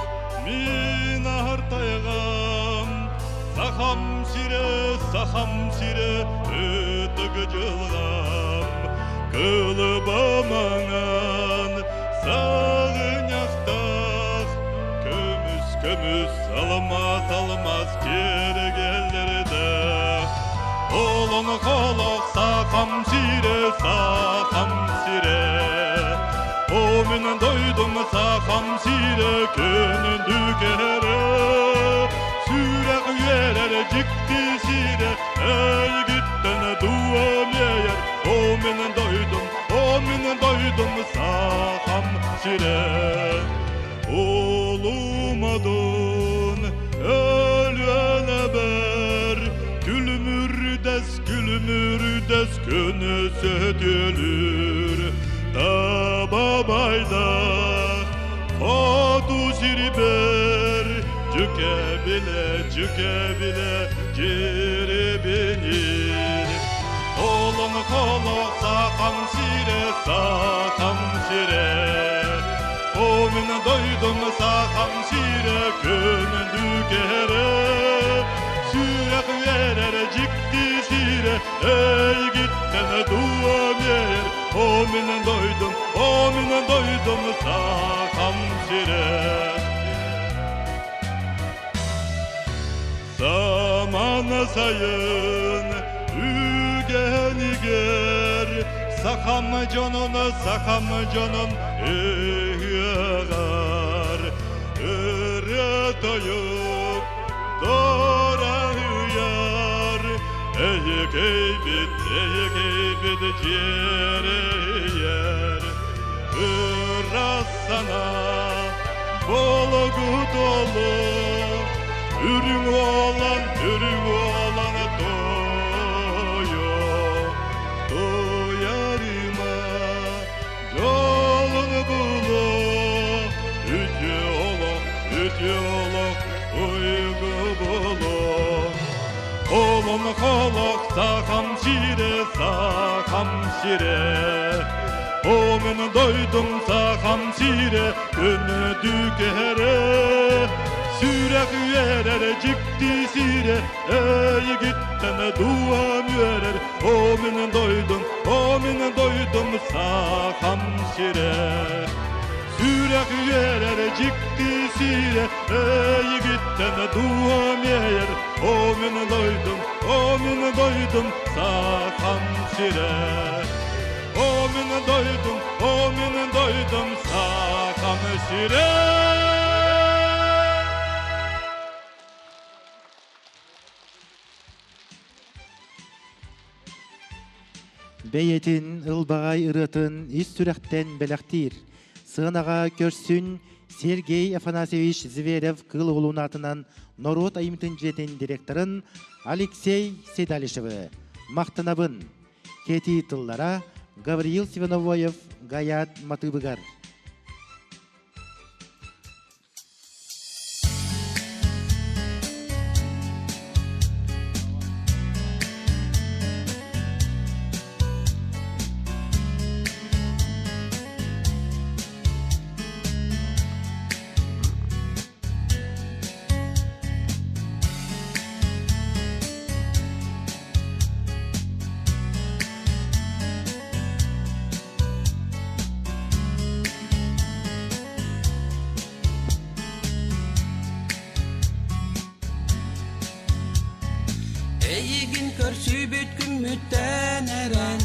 мин аһартайҕам, Сахам сирэ, сахам сирэ, ытык дьылҕам, Кылыба маҥан саҕынньахтаах, Көмүс, көмүс, алмаас, алмаас киэргэллэрдээх. Олоҥхолоох сахам сирэ, сахам сирэ, О мин дойдум сахам сирэ күнүндү кэрэ, Сүрэх үөрэр дьикти сирэ, эйигиттэн дуом иэйэр, О мин дойдум, о мин дойдум сахам сирэ. Олумадын өлүөнэбэр күлүмүрдэс күлүмүрдэс күнү сөтүөлүүр Табабайдах хоту сирбэр дьүкэ билэ дьүкэ билэ дьирибинир Олоҥхолоох сахам сирэ сахам сирэ О мин дойдум сахам сирэ күндү кэрэ Сүрэх үөрэр дьикти сирэ эйигиттэн дуом иэйэр О мин дойдум, о мин дойдум сахам сирэ Саман сайын үгэнигэр сахам дьонун, сахам дьонун ыһыаҕар ырыа тойук дорайар эйикэйбит, эйикэйбит дьиэрэйэр ыраас санаа Бологу толу, үрүҥ уолан, үрүҥ уолан тойо, тоярыма, дьолун булу, үтүө олох, үтүө олох, уйгу булу. Олоҥхолоох сахам сирэ, сахам сирэ, О мин дойдум сахам сирэ, күндү кэрэ, Сүрэх үөрэр дьикти сирэ, эйигиттэн дууһам үөрэр, О мин дойдум, о мин дойдум сахам сирэ. Сүрэх үөрэр дьикти сирэ, эйигиттэн дууһам иэйэр, О мин дойдум, о мин дойдум сахам сирэ. О мин дойдум, о мин дойдум сахам сирэ. Бэйэтин ылбаҕай ырыатын ис сүрэхтэн бэлэхтиир. Сыанаҕа көрсүн Сергей Афанасьевич Зверев Кыыл Уһулун аатынан норуот айымньытын дьиэтин директорын Алексей Седалишевы махтанабын. Кэтии тыллара. Гавриил Свиновоев Гаят матыыбыгар. Эйигин көрсүбүт күммүттэн эрэн,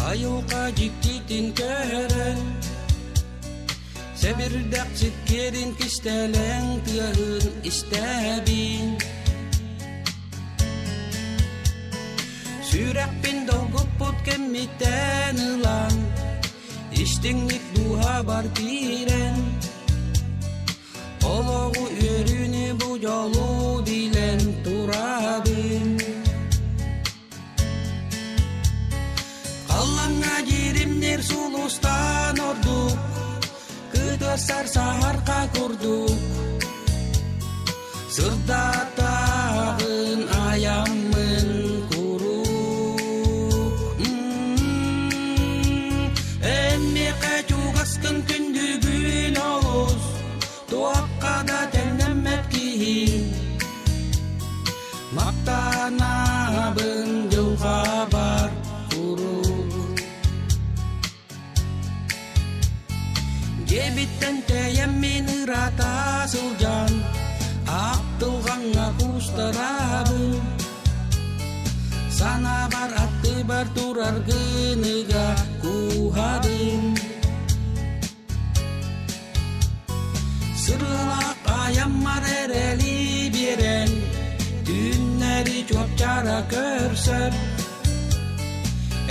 айылҕа дьиктитин көрөн, Сэбирдэх сиккиэрин кистэлэҥ тыаһын истэбин. Сүрэхпин долгуппут кэммиттэн ылан, истиҥник дууһабар киирэн, олоҕу үөрүүнү бу дьолу билэн турабын. Халлаҥҥа дьиримнир сулустан ордук, кытыасар саһарха курдук. Сырдатаҕын айаммын куруук. Эн миэхэ чугаскын күндүгүн олус, туохха да тэҥнэммэт киһи. Мактанабын дьылҕабар куруук. Дьиэбиттэн тэйэммин ыраата сылдьан, ахтылҕаҥҥа куустарабын. Санаабар аттыбар турар гыныга кууһабын. Сырыылаах айаммар эрэли биэрэн, түүннэри чуопчара көрсөр.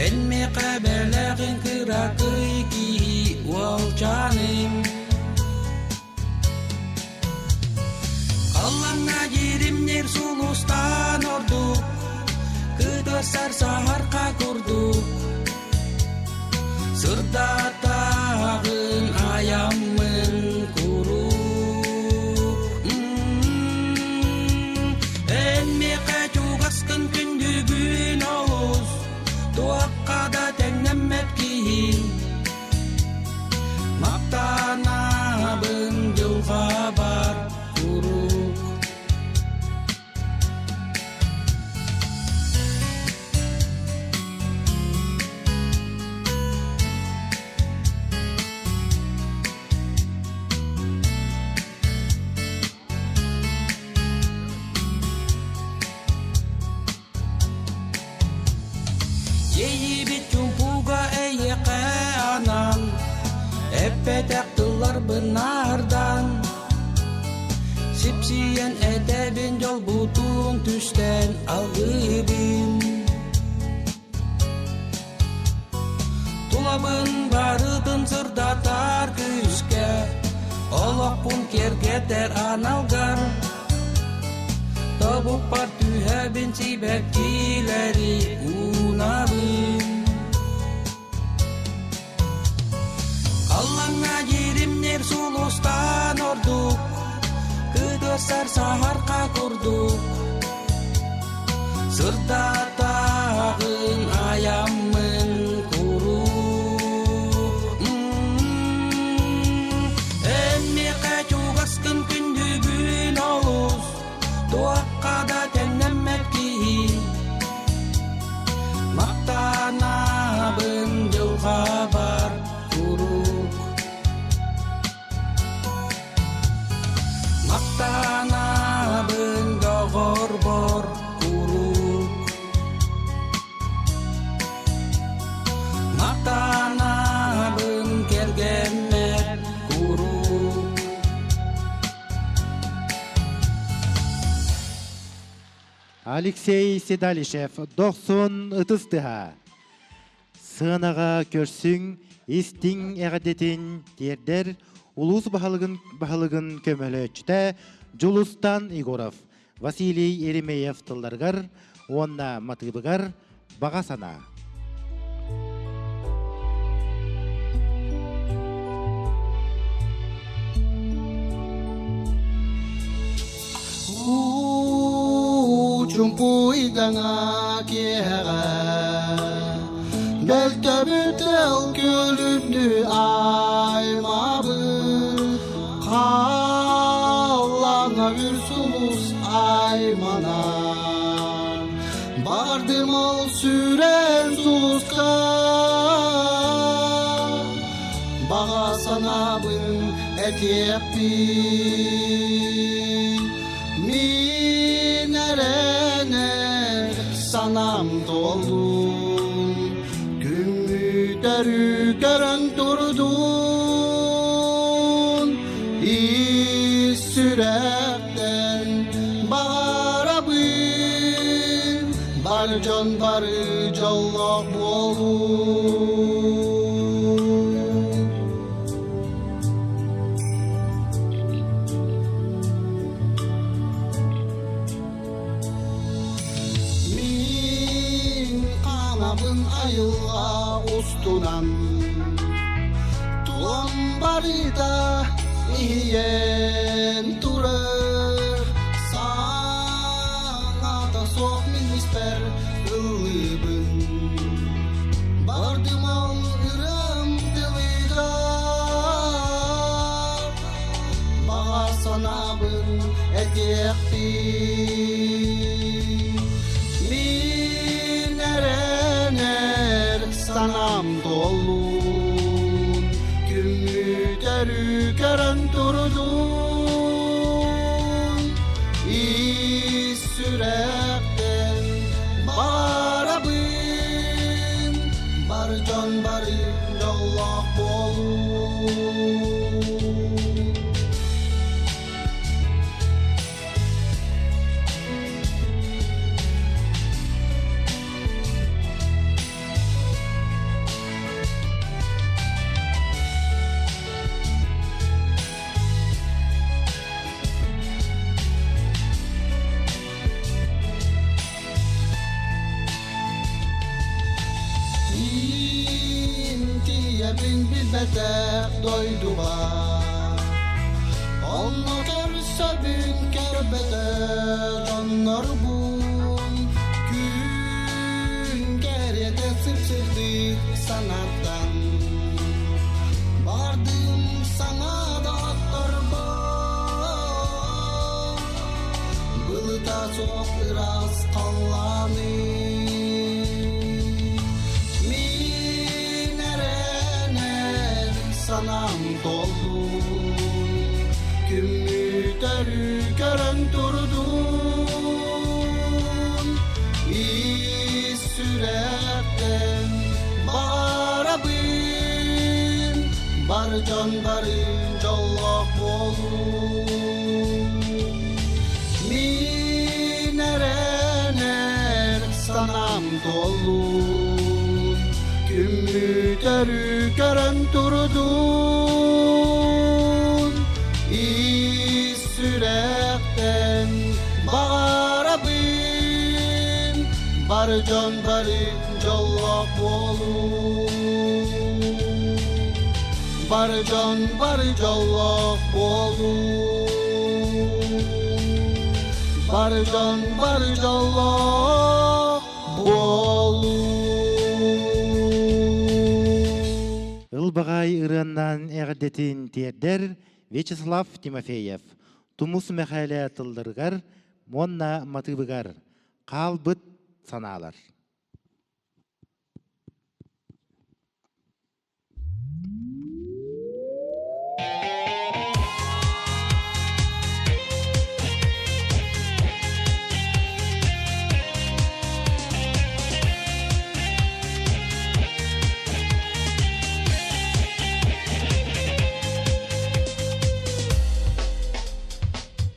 Эн миэхэ бэлэҕин кыракый киһи уолчааным. Халлаҥҥа дьиримнир сулустан ордук, кытыасар саһарха курдук. Сырдатаҕын айаммын куруук. Эн миэхэ чугаскын күндүгүн олус, туохха да тэҥнэммэт киһи. Мактанабын дьылҕабар куруук. Иэйиибит чуумпуга эйиэхэ анаан, эппэтэх тылларбын наардаан, сипсийэн этэбин дьолбутун түстээн алгыыбын. Тулабын барытын сырдатар күүскэ, олохпун киэргэтэр аналгар. Тобукпар түһэбин сибэккилэри уунабын. Халлаҥҥа дьиримнир сулустан ордук, кытыасар саһарха курдук. Сырдатаҕын айаммын куруук. Эн миэхэ чугаскын күндүгүн олус, туохха да тэҥнэммэт киһи. Мактанабын дьылҕабар куруук. Мактанабын доҕорбор куруук. Мактанабын кэргэммэр куруук. Алексей Седалищев, дохсун ытыс тыһа. Сыанаҕа көрсүҥ, истиҥ эҕэрдэтин тиэрдэр улуус баһылыгын баһылыгын көмөлөөччүтэ Дьулустан Егоров, Василий Еремеев тылларыгар уонна матыыбыгар баҕа санаа. Чумпуйдаҥа киэһэҕэ Бэлтэбит эл күлүмнүү аймабыт Халлааҥҥа үр сулус айманар Бардым ол сүрэн сулуска Баҕа санаабын этиэхпин Мин эрэнэр санаам туоллун, күммүтэрү көрөн турдун, ис сүрэхтэн баҕарабын, бар дьон бары дьоллоох буолун. Мин хаамабын айылҕа устунан Туом барыта иһийэн турар Саҥата суох мин испэр ыллыыбын Бардым ол ырыам тылыгар Баҕа санаабын этиэхпин Мин эрэнэр санаам туоллун Күммүтэрү көрөн турдун Ис сүрэхтэн баарабын Бар дьон бары дьоллоох буолуу Тиийэбин билбэтэх дойдубар Онно көрсөбүн көрбөтөх дьоннорбун Күн кэриэтэ сып-сырдык санаттан Бардым саҥа доҕотторбор Былыта суох ыраас халлааны Мин эрэнэр санаам туоллун Күммүтэрү көрөн турдун Ис сүрэхтэн баҕарабын Бар дьон бары дьоллоох буолун Мин эрэнэр санаам туоллун Күммүтэрү көрөн турдун Ис сүрэхтэн баҕарабын Бар дьон бары дьоллоох буолун Бар дьон бары дьоллоох буолун Бар дьон бары дьоллоох буолун Ылбаҕай ырыаннан эҕэрдэтин тиэрдэр Вячеслав Тимофеев Тумус Мэхээлэ тылларыгар уонна матыыбыгар хаалбыт санаалар.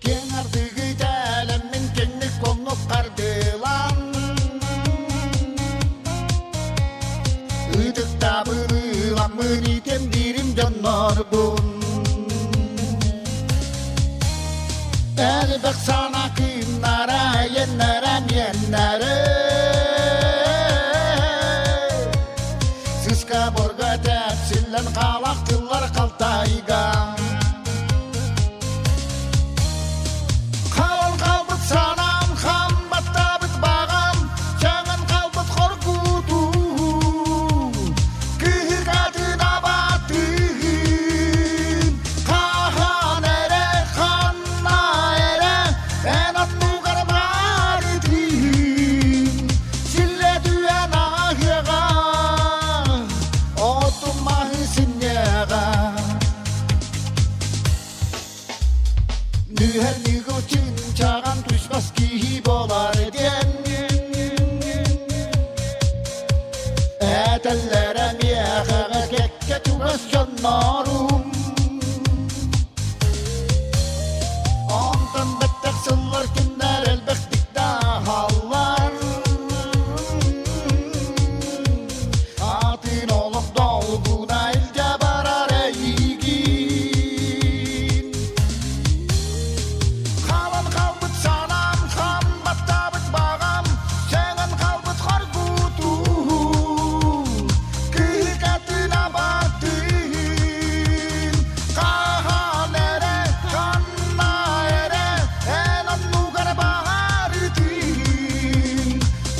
Киэҥ ардыгы тээлэммин киҥник оннук хардыылаан Ытыктаабырыыламмын иитем диирим дьоннорбун Элбэх сана кыыннара иэннэрэ миэннэрэ Сыска борго тэпсиллэн хаалах тыллар халтайга Хаалан хаалбыт санаам хам баттаабыт. Нүһэр ньыгыл чынчаҕан түспэс киһи буолар диэн Этэллэрэ миэхэҕэ кэккэ чугас дьоннорум Онтон бэттэх сыллар күннэр элбэхтик даһаллар Атын олох долгуна илдьэ барар эйигин Хаалан хаалбыт санаам, хам баттаабыт баҕам, Сөҥөн хаалбыт хоргутуум, Кыыкатын абартыын, Хаһан эрэ, ханна эрэ, Эн оннугар баҕарытыын,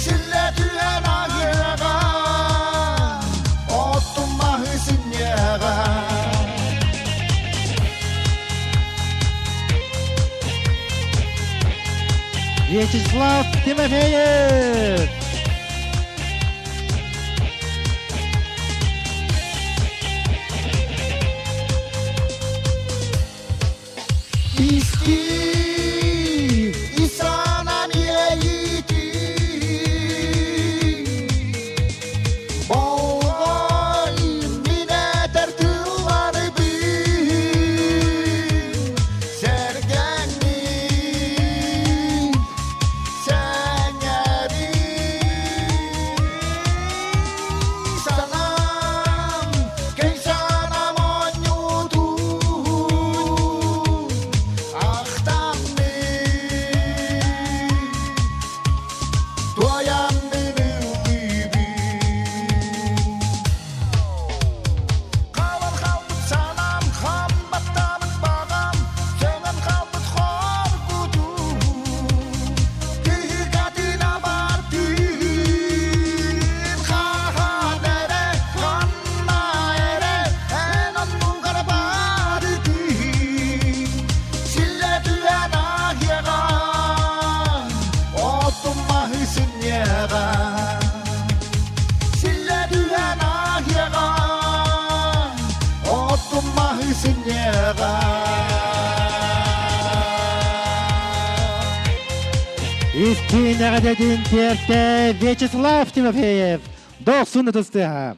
Силлэ түһэн аһыаҕа, Оттум маһы синньиэҕэ. Вячеслав Тимофеев! Исти, исанан иэйитин, Болҕой, мин этэр тылларбын, Сэргэҥмин, сэҥээрин, Санаам, кэй санаам оонньуутун, Ахтаммын, туойаммын ыллыыбын. Хаалан хаалбыт санаам, хам баттаабыт баҕам, сөҥөн хаалбыт хоргутуум. Кыһыкатын абартыын, хаһан эрэ, ханна эрэ, эн оннугар барытын. Силлэ түһэн аһыаҕа, отум маһы синньиэҕэ. Силлэ түһэн аһыаҕа, отум маһы синньиэҕэ. Истиин эҕэрдэтин тиэртэ Вячеслав Тимофеев дохсун ытыстыаха.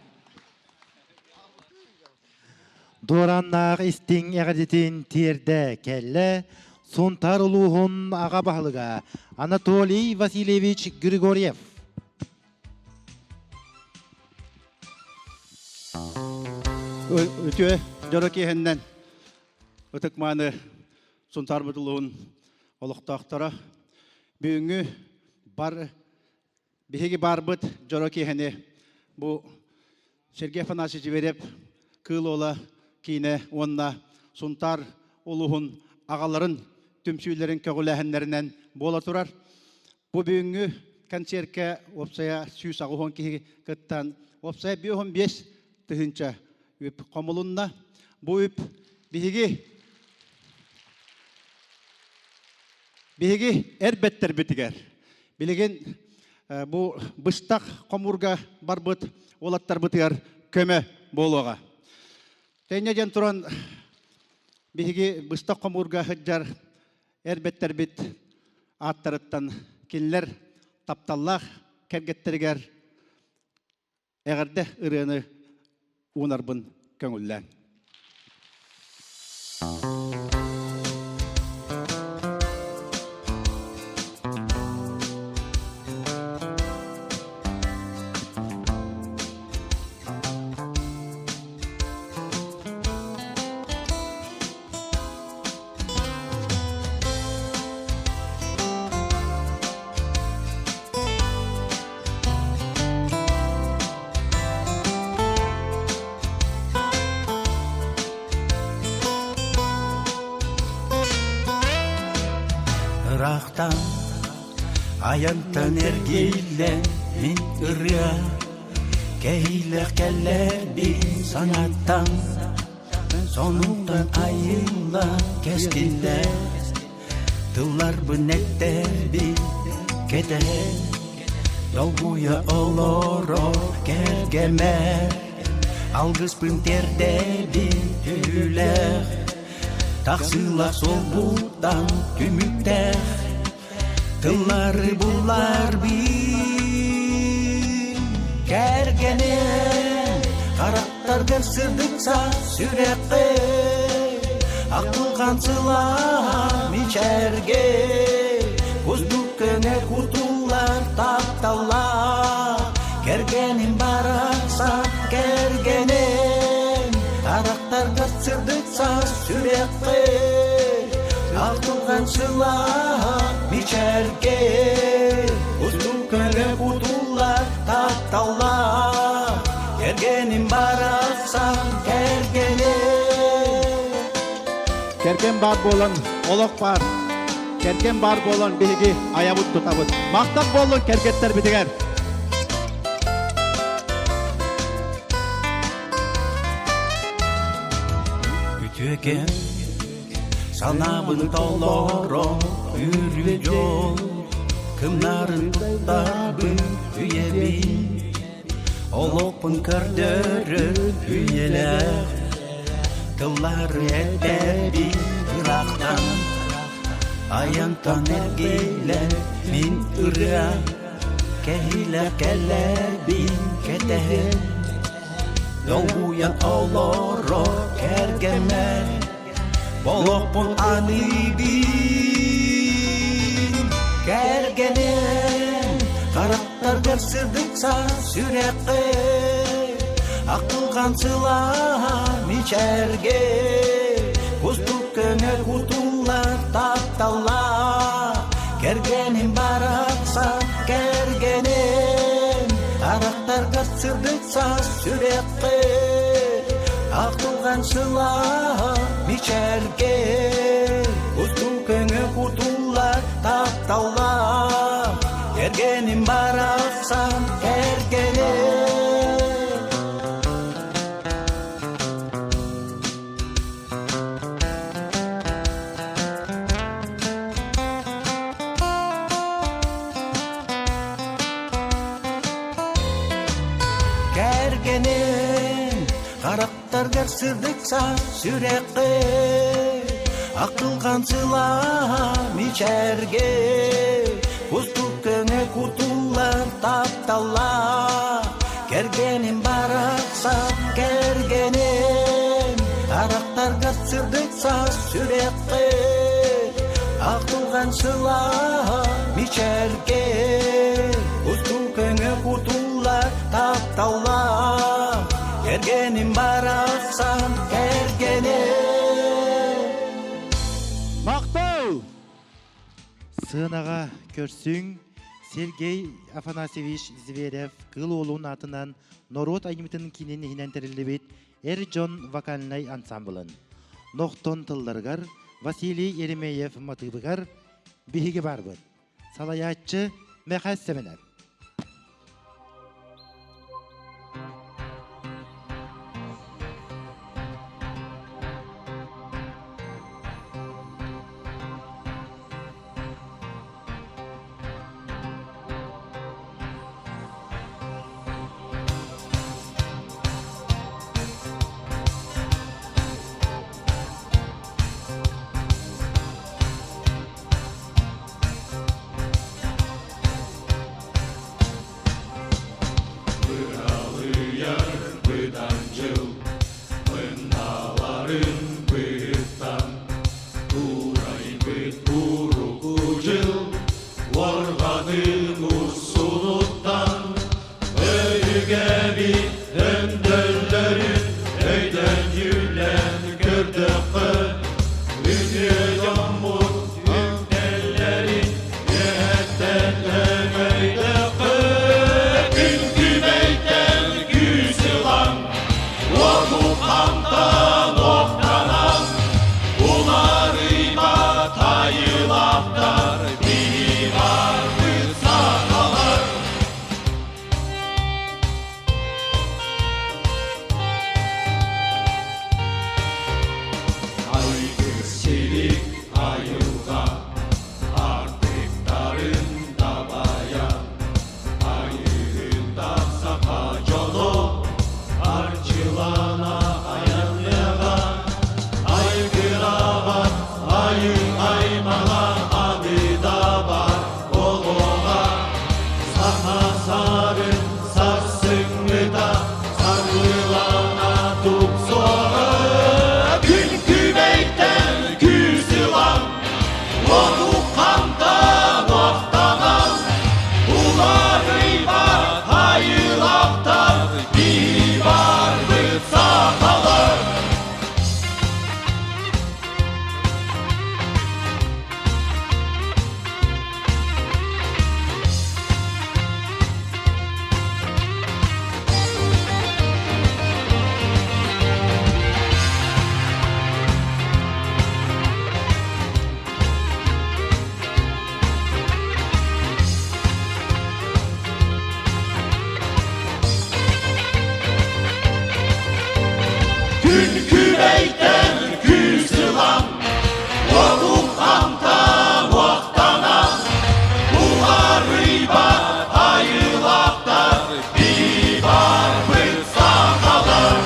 Дуораннаах истиҥ эҕэрдэтин тиэрдэ кэллэ Сунтаар улууһун аҕа баһылыга Анатолий Васильевич Григорьев. Үтүө дьоро киэһэннэн ытык-мааны Сунтаарбыт улууһун олохтоохторо бүгүҥҥү бар Биһиги баарбыт дьоро киэһэни бу Сергей Афанасьевич Зверев Кыыл Уола киинэ уонна Сунтаар улууһун аҕаларын түмсүүлэрин көҕүлээһиннэринэн буола турар. Бу бүгүҥҥү концеркэ уопсайа 180 киһи кыттан, уопсайа 55 тыһыынча үп хомулунна. Бу үп биһиги Биһиги эр бэттэрбитигэр билигин бу быстах хомуурга барбыт уолаттарбытыгар көмө буолуоҕа. Тэҥҥэ диэн туран биһиги быстах хомуурга сылдьар эр бэттэрбит ааттарыттан кинилэр тапталлаах кэргэттэригэр эҕэрдэ ырыаны уунарбын көҥүллээн. Ыраахтан айантан эргиллэн мин ырыа кэһиилэх кэллэрбин санаттан Сонунтан айылла кэскиллэр Тылларбын эттэрбин кэтэһэн Долгуйа олорор кэргэмэр Алгыспын тиэрдэбин түһүүлээх. Тахсыылах суолбуттан түмүктээх Тыллары буллар бин Кэргэним Харахтаргар сырдыкса сүрэххэ Ахтылҕан сылаа мичээргэ Кустук көҥө кутуллар тапталлаах Кэргэним барахсан кэргэним Харахтаргар сырдыкса сүрэххэ Ахтылҕан сылаа мичээргэ Кустук көҥө кутуллар тапталлаах Кэргэним барахсан кэргэним Кэргэн баар буолан олох баар. Кэргэн баар буолан биһиги айабыт тутабыт. Махтал буоллун кэргэттэрбитигэр. Үтүөкэн санаабын толоро үрү дьол кымнарын туттарбын үйэбин Олохпун көрдөрөр үйэлээх Тыллары этэрбин ыраахтан Айантан эргиллэн мин ырыа Кэһиилэх кэлэрбин кэтэһэн Долгуйан олорор кэргэммэр Олохпун аныыбын Кэргэним Харахтаргар сырдык саас сүрэххэ Ахтылҕан сылаа мичээргэ Кустук көҥө кутуллар тапталлаах Кэргэним барахсан кэргэним Харахтаргар сырдык саас сүрэххэ Ахтылҕан сылаа мичээргэ Кустук көҥө кутуллар тапталлаах Кэргэним барахсан кэргэним Кэргэним харахтаргар сырдык саас сүрэххэ Ахтылҕан сылаа мичээргэ Кустук көҥө кутуллар тапталлаах Кэргэним барахсан кэргэним Харахтаргар сырдык саас сүрэххэ Ахтылҕан сылаа мичээргэ Устун көҥө кутуллар тапталлаах Кэргэним барахсан кэргэним Махтал! Сыанаҕа көрсүҥ Сергей Афанасьевич Зверев Кыыл Уолун аатынан норуот айымньытын киинин иһинэн тэриллибит эр дьон вокальнай ансамблын Нохтон тылларыгар Василий Еремеев матыыбыгар биһиги баарбыт. Салайааччы Мэхээс Сэмэнэп. Айыы аймаҕа аны да бар буолуоҕа. Саха сарын сарсыҥҥыта саргылана тупсуоҕа. Күн күбэйтэн күүс ылан, уоту хантан уохтанан, уларыйбат айылахтар бии барбыт сахалар. Күн күбэйтэн күүс ылан, уоту хантан уохтанан, уларыйбат айылаахтар бии барбыт сахалар.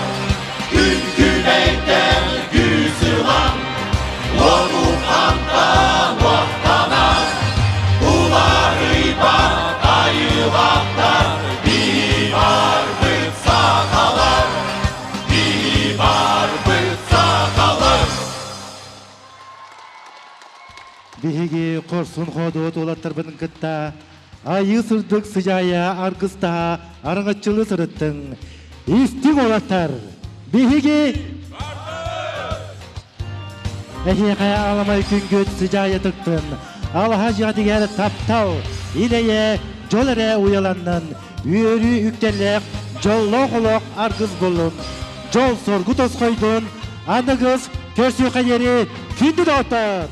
Күн күбэйтэн күүс ылан, уоту хантан уохтанан, уларыйбат айылаахтар бии барбыт сахалар. Бии барбыт сахалар. Биһиги хорсун хоодуот уолаттарбытын кытта айыы сырдык сыдьаайа аргыстаһа араҥаччылыы сырыттыҥ. Истиҥ уолаттар! Биһиги Эһиэхэ аламай күнгүт сыдьаайа тыктын, алаһа дьиэҕитигэр таптал, ил-эйэ, дьол эрэ уйаланнын, үөрүү үктэллээх, дьоллоох олох аргыс буоллун, дьол-соргу тосхойдун, аныгыс көрсүөххэ диэри күндү доҕоттор!